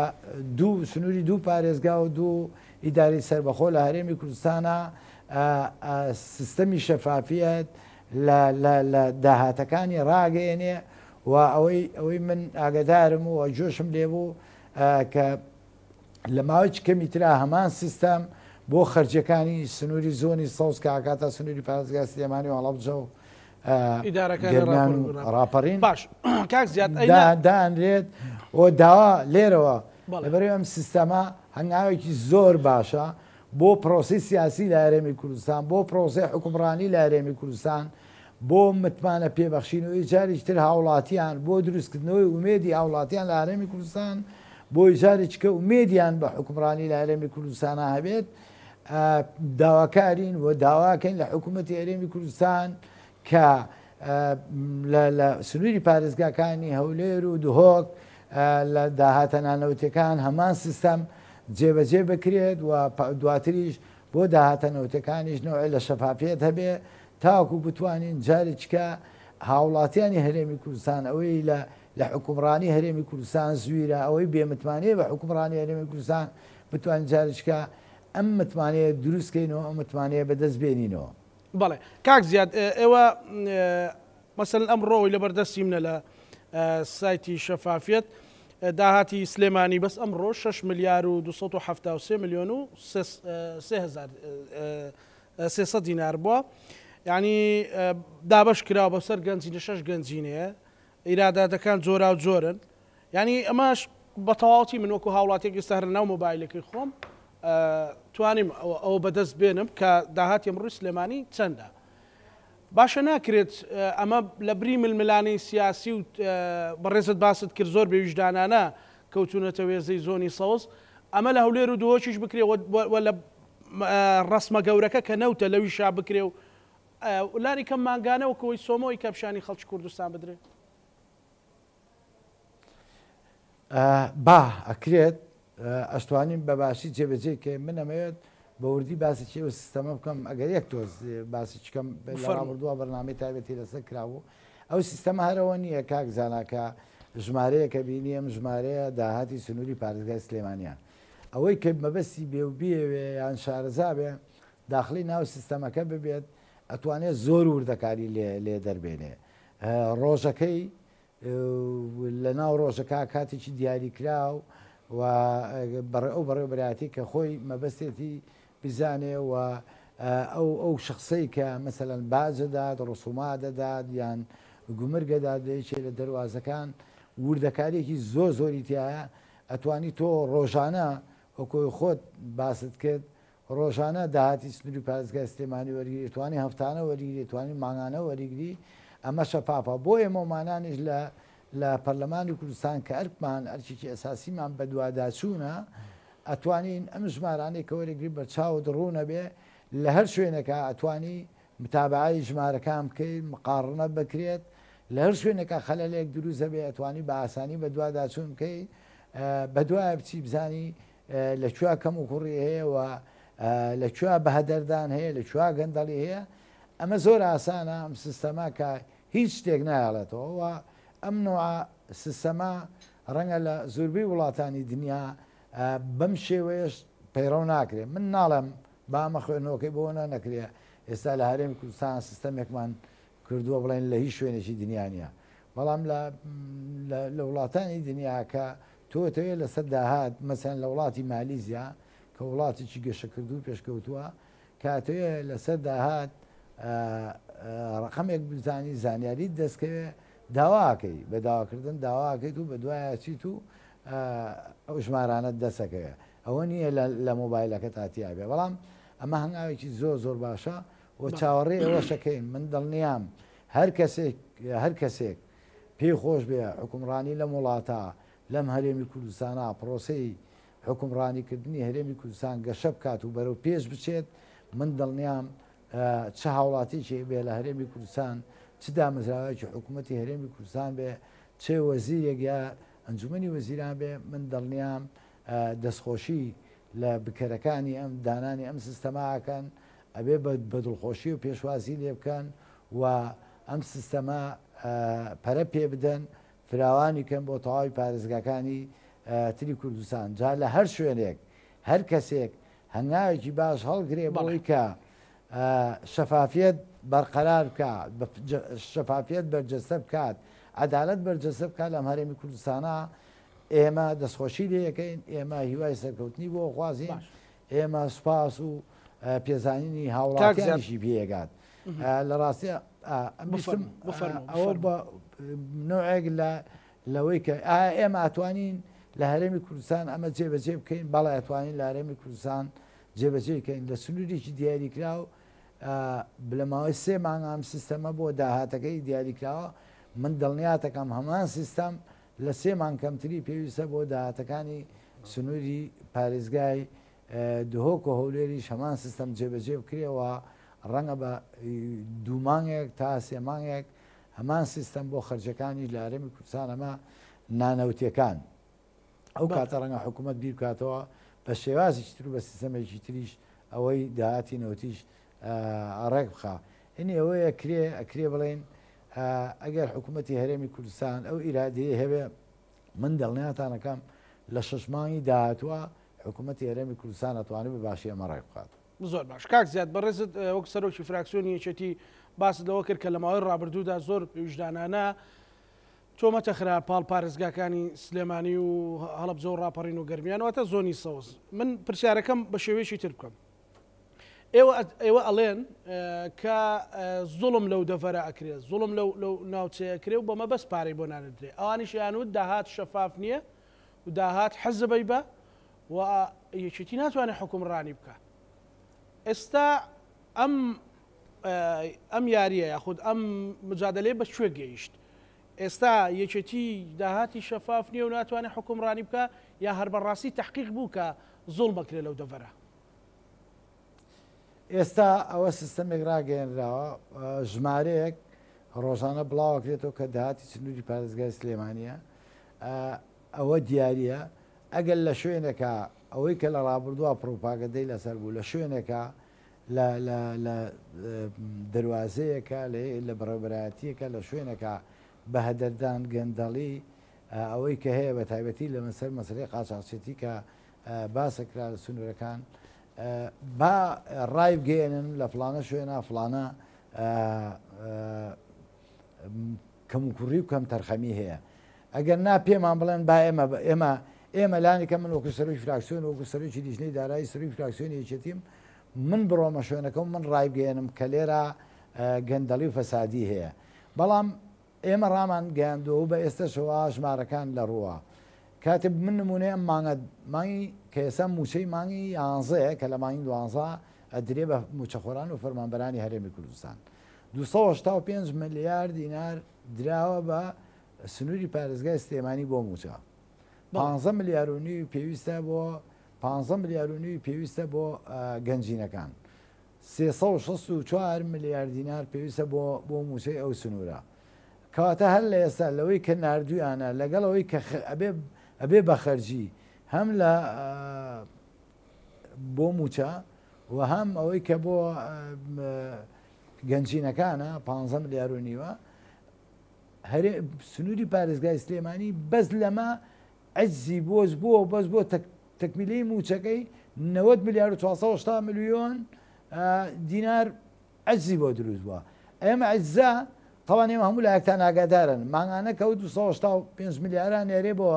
B: دوو سنووری دوو پارێزگا و دوو ئیدارەی سەربەخۆ لە هەرێمی کوردستانا سیستەمی شەفافیەت لە لە لە داهاتەکانی ڕاگەیەنێ و ئەوەی ئەوەی من ئاگادارم و گوێشم لێ بوو کە لە ماوەیەکی کەمی ترا هەمان سیستەم بۆ خەرجیەکانی سنووری زۆنی سەوز کە ئاکاتە سنووری پارێزگای سلێمانی و هەڵەبجە و گەرمیان و ڕاپەڕین
A: باش کاک زیاد
B: دانرێت و داوا لێرەوە لەبەرەوەی ئەم سیستەمە هەنگاوێکی زۆر باشە بۆ پرۆسەی سیاسی لە هەرێمی کوردستان، بۆ پرۆسەی حوکمڕانی لە هەرێمی کوردستان، بۆ متمانە پێبەخشینەوەی جارێکی تر هاوڵاتیان، بۆ دروستکردنەوەی ئومێدی هاوڵاتیان لە هەرێمی کوردستان، بۆی جارێکی کە ئومێدیان بە حوکمڕانی لە هەرێمی کوردستانا هەبێت، داواکارین و داواکەین لە حکوومەتی هەرێمی کوردستان کە لە سنووری پارێزگاکانی هەولێر و دهۆک لە داهاتە نانەوتیەکان هەمان سیستەم جێبەجێ بکرێت و دواتریش بۆ داهاتە نەوتەکانیش نەوعێ لە شەفافیەت هەبێ تاوەکو بتوانین جارێکیکە هاوڵاتیانی هەرێمی کوردستان ئەوەی لە لە حکومڕانی هەرێمی کوردستان زویرە ئەوەی بێمتمانەیە بە حکومڕانی هەرێمی کوردستان بتوانین جارێکیکە ئەم متمانەیە دروست کەینەوە ئەم متمانەیە بەدەست بێنینەوە.
A: بەڵێ کاک زیاد ئێوە مەسەلەن ئەمڕۆ ئەوەی لەبەر دەستی منە لە سایتی شەفافیەت داهاتی سلێمانی بەس ئەمڕۆ 6 ملیار و 273 ملیۆن و 300 دینار بووە یعنی دابش کراوە بەسەر گەنجینە شەش گەنجینەیە ئیراداتەکان جۆرا و جۆرن یعنی ئەمەش بە تەواوەتی من وەکو هاوڵاتیەک ئێستا هەر لەناو مۆبایلەکەی خۆم توانیم ئەوە بەدەست بێنم کە داهاتی ئەمڕۆی سلێمانی چەندە باشە ناکرێت ئەمە لە بری ململانێی سیاسی و بەڕێزت باست کرد زۆر بێویژدانانە کەوتونەتە وێزەی زۆنی سەوز ئەمە لە هەولێر و دهۆکیش بکرێ و لە ڕەسمە گەورەکە کە نەوتە لەویشا بکرێ و لانی کەم مانگانە وەکەوەی سۆمۆی کە پیشانی خەڵکی کوردستان بدرێ.
B: با ئەکرێت ئەشتوانین بە باشی جێبەجێی کەین من ئەمەوێت بە وردی باسێکی ئەو سیستەمە بکەم ئەگەر یەک تۆز باسی چکەم لە ڕابردووە بەرنامەی تایبەتی لەسەر کرابوو ئەو سیستەمە هەرەوە نییە کاک زانا کە ژمارەیەکە بینی ئەم ژمارەیە داهاتی سنووری پارێزگای سلێمانیان ئەوەی کە مەبەستی بێ و بیەوێ یان شارەزا بێ داخلی ناو سیستەمەکە ببێت ئەتوانێت زۆر وردەکاری لێ لێ دەربێنێ ڕۆژەکەی لە ناو ڕۆژەکە کاتێکی دیاریکراو و ئەو بەڕێوەبەرایەتی کە خۆی مەبەستێتی بزانێ و ئەو ئەو شخصەی کە مەسەلەن باج دەدات، ڕسومات دەدات یان گومرگ دەدات لە یەکێ لە دەروازەکان وردەکاریەکی زۆر زۆری تیایە ئەتوانی تۆ ڕۆژانە وەکۆی خۆت باست کرد ڕۆژانە داهاتی سنووری پارێزگای سلێمانی وەرگری، توانی هەفتانە وەریگری، توانی مانگانە وەریگری، ئەمە شەفافە. بۆ ئێمەومانانیش لە لە پەرلەمانی کوردستان کە ئەرکمان، ئەرکێکی ئەساسیمان بەدواداچوونە، ئەتوانین ئەم ژمارانەی کە وەرەگری بەرچاوت ڕوونە بێ، لە هەر شوێنێکا ئەتوانی متابەعەی ژمارەکان بکەی، مقاڕنە بکرێت، لە هەر شوێنێکا خەلەلێک دروست ئەبێ ئەتوانی بە ئاسانی بەدواداچوون بکەی، بەدوایە بچی بزانی لە کوێ کەموکوڕی هەیە و لە کوێ بەهەدەردان هەیە، لە کوێ گەندەڵی هەیە، ئەمە زۆر ئاسانە ئەم سیستەمە کە هیچ شتێک نایەڵێتەوە و ئەم نوعە سیستەمە ڕەنگە لە زۆربەی وڵاتانی دنیا بەم شێوەیەش پەیڕەو ناکرێت. من ناڵێم با ئەمە خوێندنەوەکەی بۆ نەکرێ، ئێستا لە هەرێمی کوردستان سیستەمێکمان کردووە بڵێن لە هیچ شوێنێکی دنیا نییە، بەڵام لە لە وڵاتانی دنیا کە تۆ ئەتەوێت لەسەر داهات مەسەلەن لە وڵاتی مالیزیا کە وڵاتێکی گەشەکردوو و پێشکەوتووە کە ئەتەوێت لەسەر داهات ڕەقەمێک بزانی زانیاریت دەستکەوێ داواکەی بە داواکردن داواکەیت و بە دوای ئەچیت و ئەو ژمارانەت دەستەکەوێ ئەوە نییە لە مۆبایلەکە تا تیابێ بەڵام ئەمە هەنگاوێکی زۆر زۆر باشە و چاوەڕێی ئەوەشەکەین من دڵنیام هەر کەسێک هەر کەسێک پێی خۆش بێ حوکمڕانی لەم وڵاتە، لەم هەرێمی کوردستانە، پڕۆسەی حوکمڕانی کردنی هەرێمی کوردستان گەشە بکات و بەرەو پێش بچێت، من دڵنیام چ هاوڵاتیەکی بێ لە هەرێمی کوردستان، چ دامەزراوەیەکی حکوومەتی هەرێمی کوردستان بێ، چ وەزیرێک یا ئەنجومەنی وەزیران بێ، من دڵنیام دەستخۆشی لە بکەرەکانی ئەم دانانی ئەم سیستەمە ئەکەن، ئەبێ بە دڵخۆشی و پێشوازی لێ بکەن و ئەم سیستەمە پەرە پێ بدەن، فراوانی کەن بۆ تەواوی پارێزگاکانی تری کوردستان. جا لە هەر شوێنێک هەر کەسێک هەنگاوێکی باش هەڵگرێ بۆی کە شەفافیەت بەرقەرار بکا، شەفافیەت بەرجەستە بکات، عەدالەت بەرجەستە بکات لەم هەرێمی کوردستانە، ئێمە دەستخۆشی لێ ئەکەین، ئێمە هیوای سەرکەوتنی بۆ ئەخوازین، ئێمە سوپاس و پێزانینی هاوڵاتیانیشی پێ ئەگات. لە ڕاستیا ئەم بیستم ئەوە بە نەوعێک لە لەوەی کە ئایا ئێمە ئەتوانین لە هەرێمی کوردستان ئەمە جێبەجێ بکەین؟ بەڵێ ئەتوانین لە هەرێمی کوردستان جێبەجێی کەین لە سنوورێکی دیاریکراو لە ماوەی سێ مانگ ئەم سیستەمە بۆ داهاتەکەی دیاریکراوە من دڵنیاتەکەم هەمان سیستەم لە سێ مانگ کەمتری پێویستە بۆ داهاتەکانی سنووری پارێزگای دهۆک و هەولێریش هەمان سیستەم جێبەجێ بکرێەوە ڕەنگە بە دوو مانگێک تا سێ مانگێک هەمان سیستەم بۆ خەرجەکانیش لە هەرێمی کوردستان ئەمە نانەوتیەکان ئەو کاتە ڕەنگە حکوومەت بیر بکاتەوە بە شێوازێکی تر و بە سیستەمێکی تریش ئەوەی داهاتی نەوتیش ڕێک بخا ئینی ئەوەیە کرێ ئەکرێ بڵێن ئەگەر حکوومەتی هەرێمی کوردستان ئەو ئیرادەیە هەبێ من دڵنیاتانەکەم لە شەش مانگی داهاتوە حکوومەتی هەرێمی کوردستان ئەتوانێت بە باشی ئەمە ڕێک بخات.
A: زۆر باش کاک زیاد بەڕێزت وەک سەرۆکی فراکسیۆنی یەکێتی باست لەوە کرد کە لە ماوەی ڕابردوودا زۆر ویژدانانە تۆمەتە خرا پاڵ پارێزگاکانی سلێمانی و هەڵەبجە و ڕاپەڕین و گەرمیان واتە زۆنی سەوز من پرسیارەکەم بە شێوەیەکی تر بکەم ئێوە ئێوە ئەڵێن کە زوڵم لەو دەڤەرە ئەکرێ زوڵم لەو لەو ناوچەیە کرێ و بەمە بەس پارەی بۆ نانردرێ ئەوانیش یانوت داهات شەفاف نییە و داهات حەزبەی بە و یەکێتی ناتوانێت حوکمڕانی بکا. ئێستا ئەم ئەم یارییە یاخود ئەم مجادەلەیە بە کوێ گەیشت؟ ئێستا یەکێتی داهاتی شەفاف نییە و ناتوانێت حوکمڕانی بکا یا هەر بەڕاستی تەحقیق بوو کە زوڵم ئەکرێ لەو دەڤەرە؟
B: ئێستا ئەوە سیستەمێک ڕاگەیەنراوە ژمارەیەک ڕۆژانە بڵاوەکرێتەوە کە داهاتی سنووری پارێزگای سلێمانیە ئەوە دیاریە ئەگەر لە شوێنێکا ئەوەی کە لە ڕابردووا پڕوپاگەندەی لەسەر بوو لە شوێنێکا لە لە لە دەروازەیەکە لە لە بەڕێوەبەرایەتییەکە لە شوێنێکا بە هەدەردان گەندەڵی ئەوەی کە هەیە بە تایبەتی لە مەسەر مەسەلەی قاچاخچێتی کە باسە کرا لە سنوورەکان با ڕای بگەیەنن لە فڵانە شوێنە فڵانە کەموکوڕی و کەمتەرخەمی هەیە ئەگەر نا پێمان بڵێن با ئێمە ئێمە ئێمە لانی کە من وەکو سەرۆکی فراکسیۆن وەکو سەرۆکی لیژنەی دارایی سەرۆکی فراکسیۆنی یەکێتیم من بڕۆمە شوێنەکە و من ڕایبگەیەنم کە لێرە گەندەڵی و فەسادی هەیە بەڵام ئێمە ڕامان گەیاندووە و بە ئێستەشەوە ژمارەکان لە ڕووە کاتێ من نمونەی ئەم مانگە مانگی کە ئێستا موچەی مانگی یانزەیە کە لە مانگی دوانزە ئەدرێ بە موچەخۆران و فەرمانبەرانی هەرێمی کوردستان 285 ملیار دینار دراوە بە سنووری پارێزگای سلێمانی بۆ مووچە. پانزە ملیار و نیوی پێویستە بۆ پانزە ملیار و نیوی پێویستە بۆ گەنجینەکان. 364 ملیار دینار پێویستە بۆ بۆ مووچەی ئەو سنوورە. کەواتە هەر لە ئێستا لەوەی کە ناردوویانە لەگەڵ ئەوەی کە ئەبێ ئەبێ بە خەرجی هەم لە بۆ مووچە و هەم ئەوەی کە بۆ گەنجینەکانە پانزە ملیار و نیوە هەرێ سنووری پارێزگای سلێمانی بەس لەمە عجزی بۆز بووە بەس بۆ تەکمیلەی مووچەکەی 90 ملیار و 480 ملیۆن دینار عجزی بۆ دروست بووە ئێمە عجزە تەوان ئێمە هەموو لایەکتان ئاگادارن مانگانە کە 285 ملیارە نێرێ بۆ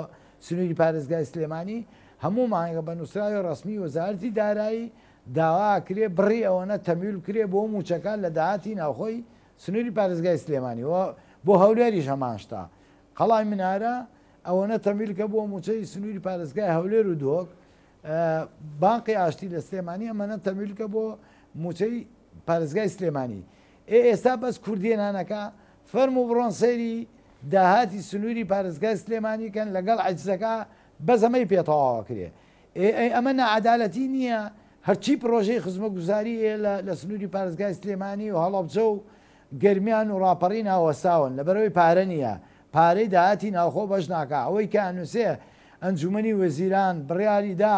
B: سنووری پارێزگای سلێمانی هەموو مانگە بە نووسراوی ڕەسمی وەزارەتی دارایی داوا کرێ بڕی ئەوەنە تەمیل کرێ بۆ مووچەکە لە داهاتی ناوخۆی سنوری پارێزگای سلێمانی و بۆ هەولێریش هەمان شتە قەڵای منارە ئەوەنە تەمیلکە بۆ موچەی سنوری پارێزگای هەولێر و دهۆک بانقی ئاشتی لە سلێمانی ئەمەنە تەمیلکە بۆ موچەی پارێزگای سلێمانی ئێ ئێستا بەس کوردێنانەکە فەرمو بڕۆن سەیری داهاتی سنوری پارێزگای سلێمانی کەن لەگەڵ عەجزەکە بەس ئەمەی پێ تەواوە کرێ ئێ ئەی ئەمە ناعەدالەتی نییە؟ هەرچی پڕۆژەی خزمەتگوزاری هەیە لە لە سنووری پارێزگای سلێمانی و هەڵەبجە و گەرمیان و ڕاپەڕین وەستاون لەبەرئەوەی پارە نییە پارەی داهاتی ناوخۆ بەش ناکا ئەوەی کە ئەنووسێ ئەنجوومەنی وەزیران بڕیاری دا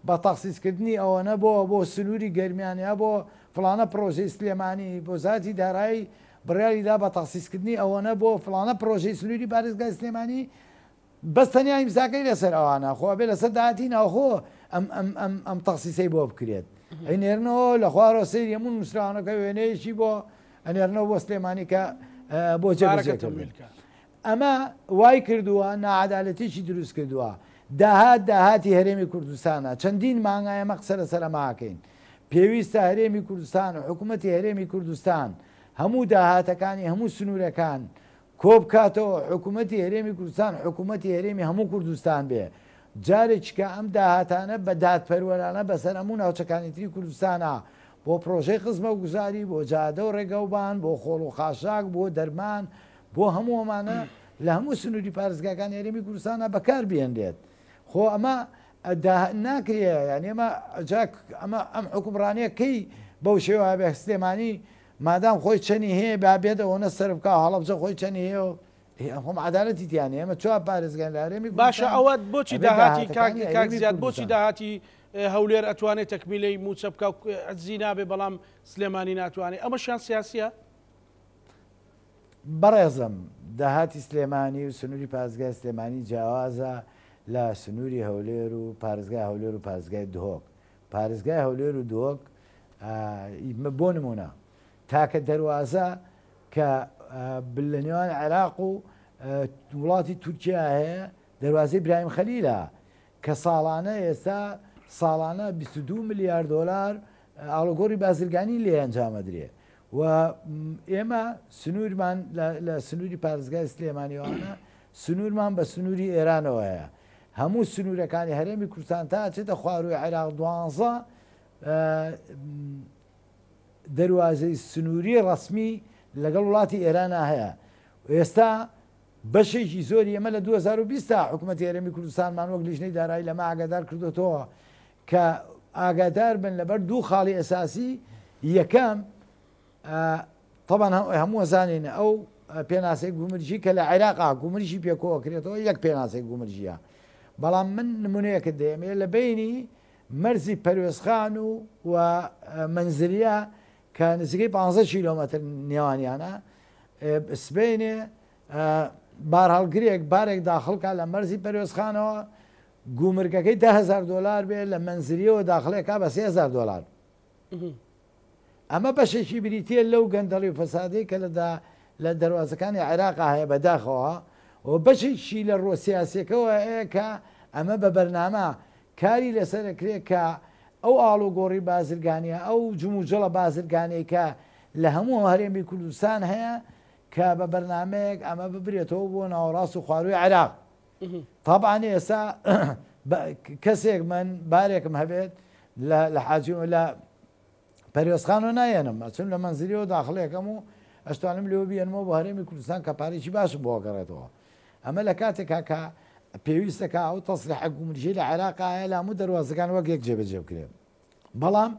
B: بە تەخسیسکردنی ئەوەنە بۆ بۆ سنووری گەرمیان یا بۆ فڵانە پڕۆژەی سلێمانی وەزارەتی دارایی بڕیاری دا بە تەخسیسکردنی ئەوەنە بۆ فڵانە پڕۆژەی سنووری پارێزگای سلێمانی بەس تەنیا ئیمزاکەی لەسەر ئەوانە خۆ ئەبێ لەسەر داهاتی ناوخۆ ئەم ئەم ئەم ئەم تەخسیسەی بۆ بکرێت ئەینێرنەوە لە خوارەوە سەیری هەموو نووسراوانەکە وێنەیەکی بۆ ئەنێرنەوە بۆ سلێمانی کە بۆ جێبەجێکردن. ئەمە وای کردووە ناعەدالەتیی دروست کردووە. داهات داهاتی هەرێمی کوردستانە. چەندین مانگە ئێمە قسە لەسەر ئەمە ئەکەین. پێویستە هەرێمی کوردستان و حکوومەتی هەرێمی کوردستان هەموو داهاتەکانی هەموو سنوورەکان کۆبکاتەوە، حکوومەتی هەرێمی کوردستان حکوومەتی هەرێمی هەموو کوردستان بێ. جارێکیکە ئەم داهاتانە بە دادپەروەرانە بەسەر هەموو ناوچەکانی تری کوردستانا بۆ پڕۆژەی خزمەتگوزاری، بۆ جادە و ڕێگەوبان، بۆ خۆڵ و خاشاک، بۆ دەرمان، بۆ هەموو ئەمانە لە هەموو سنووری پارێزگاکانی هەرێمی کوردستانا بەکار بهێنرێت. خۆ ئەمە ناکرێ یانی ئەمە جا ئەمە ئەم حوکمڕانیە کەی بەو شێوە هەبێ سلێمانی مادام خۆی چەنی هەیە با بێت ئەوەنە سەرف بکا هەڵەبجە خۆی چەنی هەیە و خۆم عەدالەتی تیا نیە ئێمە چوار پارێزگاین لە هەرێمی
A: باشە
B: کوردستان
A: ئەوە بۆچی
B: ئەبێ
A: داهاتی کاک
B: داهاتەکانی
A: کاک
B: هەرێمی
A: زیاد بۆچی
B: کوردستان
A: داهاتی هەولێر ئەتوانێت تەکمیلەی مووچە بکا و عەجزی نابێ بەڵام سلێمانی ناتوانێت ئەمەشیان سیاسیە؟
B: بەڕێزم داهاتی سلێمانی و سنوری پارێزگای سلێمانی جیاوازە لە سنوری هەولێر و پارێزگای هەولێر و پارێزگای دهۆک پارێزگای هەولێر و دهۆک بۆ نمونە تاکە دەروازە کە لە نێوان عێراق و وڵاتی تورکیا هەیە دەروازەی برایم خەلیلە کە ساڵانە ئێستا ساڵانە 22 ملیار دۆلار ئاڵوگۆڕی بازرگانی لێ ئەنجامەدرێ و ئێمە سنوورمان لە سنووری پارێزگای سلێمانیوانە سنوورمان بە سنووری ئێرانەوە هەیە هەموو سنوورەکانی هەرێمی کوردستان تا ئەچێتە خوارووی عێراق دوانزە دەروازەی سنووری ڕەسمی لەگەڵ وڵاتی ئێرانا هەیە ئێستا بەشێکی زۆری ئێمە لە 2020 تا حکوومەتی هەرێمی کوردستانمان وەک لیژنەی دارایی لەمە ئاگادار کردوێتەوە کە ئاگادار بن لەبەر دوو خاڵی ئەساسی یەکەم تەبعەن هەموو ئەزانین ئەو پێناسەی گومرگی کە لە عێراقا گومرگی پێ کۆکرێتەوە یەک پێناسەی گومرگیە بەڵام من نمونەیەکت دەیەمێ لە بینی مەرزی پەروێزخان و و مەنزلیە کە نزیکەی 15 کیلۆمەتر نێوانیانە سبەینێ بارهەڵگرێک بارێک داخڵکە لە مەرزی پەروێزخانەوە گومرگەکەی 10هزار دلار بێ لە مەنزلیەوە داخلێکا بە 3000 دلار ئەمە بەشێکی بریتییە لەو گەندەڵی و فەسادەی کە لە لە دەروازەکانی عێراقا هەیە بەداخەوە و بەشێکیشی لە ڕووە سیاسیەکەوە هەیە کە ئەمە بە بەرنامە کاری لەسەر ئەکرێ کە ئەو ئاڵوگۆڕی بازرگانیە ئەو جموجڵە بازرگانیەی کە لە هەموو هەرێمی کوردستان هەیە کە بە بەرنامەیەک ئەمە ببرێتەوە بۆ ناوەڕاست و خوارووی عێراق. تەبعەن ئێستا کەسێک من بارێکم هەبێت لە حاجی لە پەروێزخانەوە نایەنم ئەچم لە مەنزلیەوە داخڵێکەم و ئەشتوانم لێوە بیێنمەوە بۆ هەرێمی کوردستان کە پارێکی باشم بۆ گەڕێتەوە ئەمە لە کاتێکا کە پێویستەکە ئەو تەسریحە گومرگی لە عێراق هەیە لە هەموو دەروازەکان وەک یەک جێبەجێ بکرێت بەڵام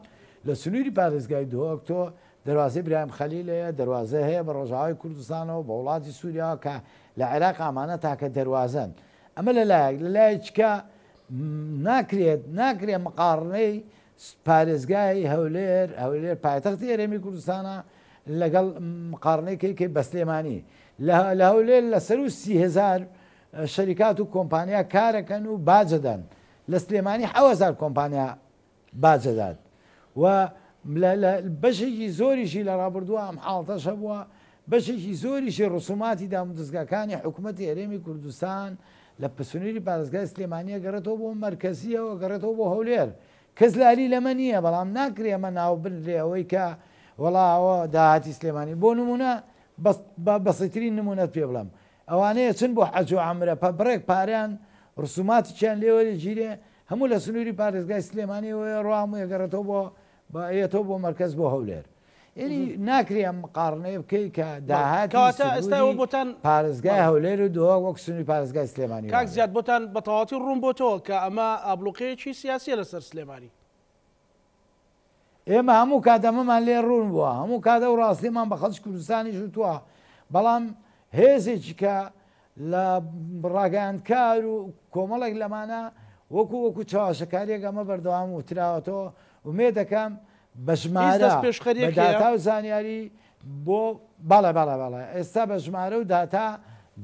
B: لە سنووری پارێزگای دهۆک تۆ دەروازەی برایم خەلیل هەیە، دەروازە هەیە بە ڕۆژئاوای کوردستانەوە، بە وڵاتی سووریاوە کە لە عێراق ئامانە تاکە دەروازەن. ئەمە لە لایەک، لە لایەکیکە ناکرێت ناکرێت مقاڕنەی پارێزگای هەولێر، هەولێر پایتەختی هەرێمی کوردستانە، لەگەڵ مقاڕنەی کەی کەی بە سلێمانی. لە هەولێر لە سەروو 30 هەزار شەریکات و کۆمپانیا کارەکەن و باجەدەن. لە سلێمانی 7000 کۆمپانیا باج دەدات و لە بەشێکی زۆریشی لە ڕابردووە ئەم حاڵتەش هەبووە، بەشێکی زۆریشی ڕسوماتی دامودەزگاکانی حکومەتی هەرێمی کوردستان لە سنووری پارێزگای سلێمانی ئەگەڕێتەوە بۆ مەرکەزییەوە ئەگەڕێتەوە بۆ هەولێر. کەس لاری لەمە نییە، بەڵام ناکرێ ئەمە ناو بنرێ ئەوەی کە وەڵا ئەوە داهاتی سلێمانی بۆ نموونە بەس با بەسیترین نموونەت پێ بڵێم ئەوانەیە چن بۆ حەج و عەمرە پە بڕێک پارەیان ڕسوماتیان لێ وەرەگیرێ هەموو لە سنووری پارێزگای سلێمانیەوەیە ڕۆ هەموو ئەگەڕێتەوە بۆ ئەیەتەوە بۆ مەرکەز بۆ هەولێر یعنی ناکرێ ئەم مقاڕنەیە بکەی کە داهاتی
A: کەواتە ئێستا ئەوە
B: سنووری
A: بۆتان
B: پارێزگای
A: بەڵێ
B: هەولێر و دهۆک وەک سنووری پارێزگای سلێمانی
A: کاک
B: وابێ.
A: زیاد بۆتان بە تەواوەتی ڕوون بۆتەوە کە ئەمە ئابڵوقەیەکی سیاسیە لەسەر سلێمانی.
B: ئێمە هەموو کات ئەمەمان لێ ڕوون بووە، هەموو کات ئەو ڕاستیەمان بە خەڵکی کوردستانیش وتووە، بەڵام هێزێکی کە لە ڕاگەیاندکار و کۆمەڵێک لەمانە وەکو وەکو چەواشەکاریەک ئەمە بەردەوام وتراوەتەوە، ئومێد دەکەم بە
A: هیچ
B: ژمارە، بە
A: دەستپێشخەریەک هەیە؟
B: داتا و زانیاری بۆ بەڵێ بەڵێ بەڵێ ئێستا بە ژمارە و داتا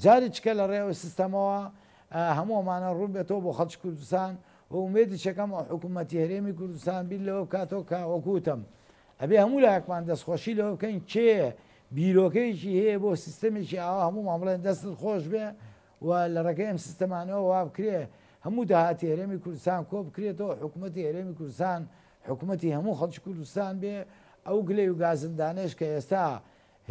B: جارێکیکە لە ڕێ ئەو سیستەمەوە هەموو ئەمانە ڕوون بێتەوە بۆ خەڵکی کوردستان و ئومێدیش ئەکەم حکوومەتی هەرێمی کوردستان بیر لەوە بکاتەوە کە وەکو وتم ئەبێ هەموو لایەکمان دەستخۆشی لەوە بکەین کێ بیرۆکەیەکی هەیە بۆ سیستەمێکی ئاوا هەموومان بڵێن دەستت خۆش بێ و لە ڕێگەی ئەم سیستەمانەوە وا بکرێ هەموو داهاتی هەرێمی کوردستان کۆ بکرێتەوە حکوومەتی هەرێمی کوردستان حکوومەتی هەموو خەڵکی کوردستان بێ ئەو گلەی و گازندانەش کە ئێستا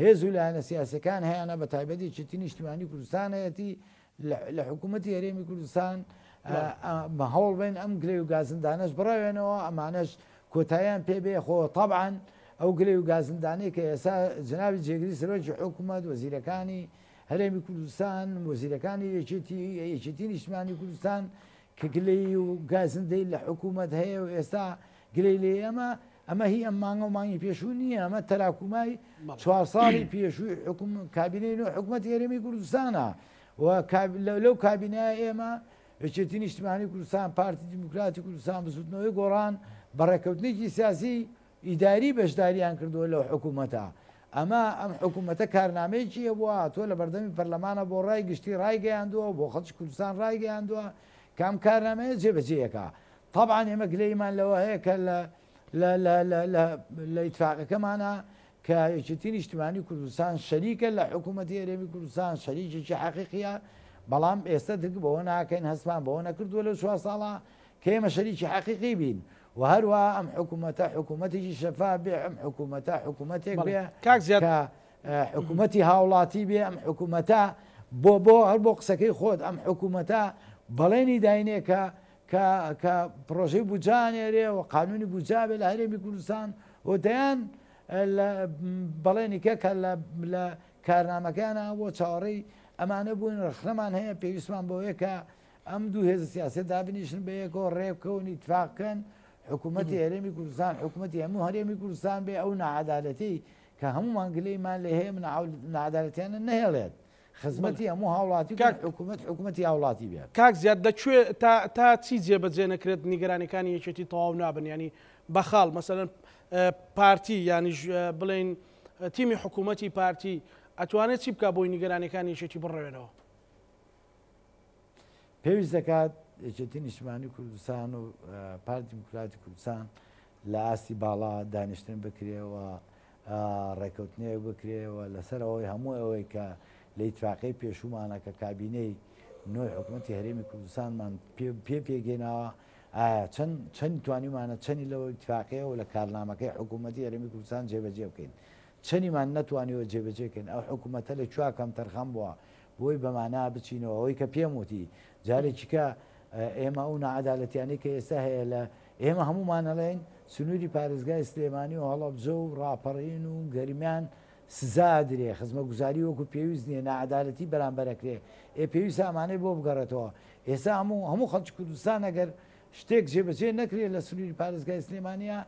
B: هێز و لایەنە سیاسیەکان هەیانە بە تایبەت یەکێتی نیشتیمانی کوردستان هەیەتی لە حکوومەتی هەرێمی کوردستان هەوڵ بین ئەم گلەی و گازندانەش بڕەوێنەوە ئەمانەش کۆتاییان پێ بێ خۆ تەبعەن ئەو گلەی و گازندانەی کە ئێستا جنابی جێگری سەرۆکی حکوومەت وەزیرەکانی هەرێمی کوردستان وەزیرەکانی یەکێتی یەکێتی نیشتمانی کوردستان کە گلەی و گازندەی لە حکوومەت هەیە و ئێستا گلەی لێ ئەمە ئەمە هی ئەم مانگە و مانگی پێشوو نییە، ئەمە تەراکومای چوار ساڵی پێشووی حکوم کابینەی نوێ حکومەتی هەرێمی کوردستانە و لەو کابینەیە ئێمە یەکێتی نیشتمانی کوردستان، پارتی دیموکراتی کوردستان، بزوتنەوەی گۆڕان بە ڕێککەوتنێکی سیاسی ئیداری بەشداریان کردووە لەو حکوومەتە. ئەمە ئەم حکوومەتە کارنامەیەکی هەبووە، هاتووە لە بەردەمی پەرلەمانە بۆ ڕای گشتی ڕایگەیاندووە، بۆ خەڵکی کوردستان ڕایگەیاندووە کە ئەم کارنامەیە جێبەجێیەکە. تەبعەن ئێمە گلەییمان لەوە هەیە کە لە لە لە لە لە لە ئیتفاقەکەمانە کە یەکێتی نیشتمانی کوردستان شەریکە لە حکوومەتی هەرێمی کوردستان شەریکێکی حەقیقیە بەڵام ئێستا درک بەوە ناکەین هەستمان بەوە نەکردووە لەو چوار ساڵە کە ئێمە شەریکی حەقیقی بین و هەروە ئەم حکوومەتە حکوومەتێکی شەفاف بێ ئەم حکوومەتە حکوومەتێک بێ
A: کاک زیاد
B: کە حکوومەتی هاوڵاتی بێ ئەم حکوومەتە بۆ بۆ هەر بۆ قسەکەی خۆت ئەم حکوومەتە بەڵێنی داینێ کە کە کە پڕۆژەی بودجە ئەنێرێ و قانونی بودجە بێ لە هەرێمی کوردستان و دەیان لە بەڵێنی کە کە لە لە کارنامەکەیانە بۆ چاوەڕێی ئەمانە بوون ڕەخنەمان هەیە پێویستمان بەوەیە کە ئەم دوو هێزە سیاسیە دابنیشن بە یەکەوە ڕێبکەون ئیتفاق بکەن حکوومەتی هەرێمی کوردستان حکوومەتی هەموو هەرێمی کوردستان بێ ئەو ناعەدالەتی کە هەمومان گلەیمان لێ هەیە ناعەدالەتیانە نەهێڵێت خزمەتی هەموو هاوڵاتی
A: کاک
B: حکومەت حکومەتی هاوڵاتی بێت.
A: کاک زیاد لە کوێ تا تا چی جێبەجێ نەکرێت نیگەرانیەکانی یەکێتی تەواو نابن یانی بە خاڵ مەسەلەن پارتی یانیش بڵێین تیمی حکوومەتی پارتی ئەتوانێت چی بکا بۆی نیگەرانیەکانی یەکێتی بڕەوێنەوە؟
B: پێویست دەکات یەکێتی نیشتمانی کوردستان و پارتی دیموکراتی کوردستان لە ئاستی باڵا دانیشتن بکرێ و ڕێکەوتنێک بکرێ و لەسەر ئەوەی هەموو ئەوەی کە لە ئیتفاقی پێشوومانە کە کابینەی نوێی حکوومەتی هەرێمی کوردستانمان پێ پێگەیناوە ئایا چەند چەند توانیمانە چەنی لەوە ئیتفاقیە و لە کارنامەکەی حکوومەتی هەرێمی کوردستان جێبەجێ بکەین چەنیمان نەتوانیوە جێبەجێکەین ئەو حکوومەتە لە کوێ کەم تەرخەم بووە بۆی بەمانا بچینەوە ئەوەی کە پێم وتی جارێکی کە ئێمە ئەو ناعەدالەتیانەی کە ئێستا هەیە لە ئێمە هەموومان ئەڵێین سنووری پارێزگای سلێمانی و هەڵەبجە و ڕاپەڕین و گەرمیان سزا ئەدرێ، خزمەتگوزاری وەکو پێویست نییە، ناعەدالەتی بەرامبەر ئەکرێ، ئێ پێویستە ئەمانەی بۆ بگەڕێتەوە. ئێستا هەموو هەموو خەڵکی کوردستان ئەگەر شتێک جێبەجێ نەکرێ لە سنووری پارێزگای سلێمانیا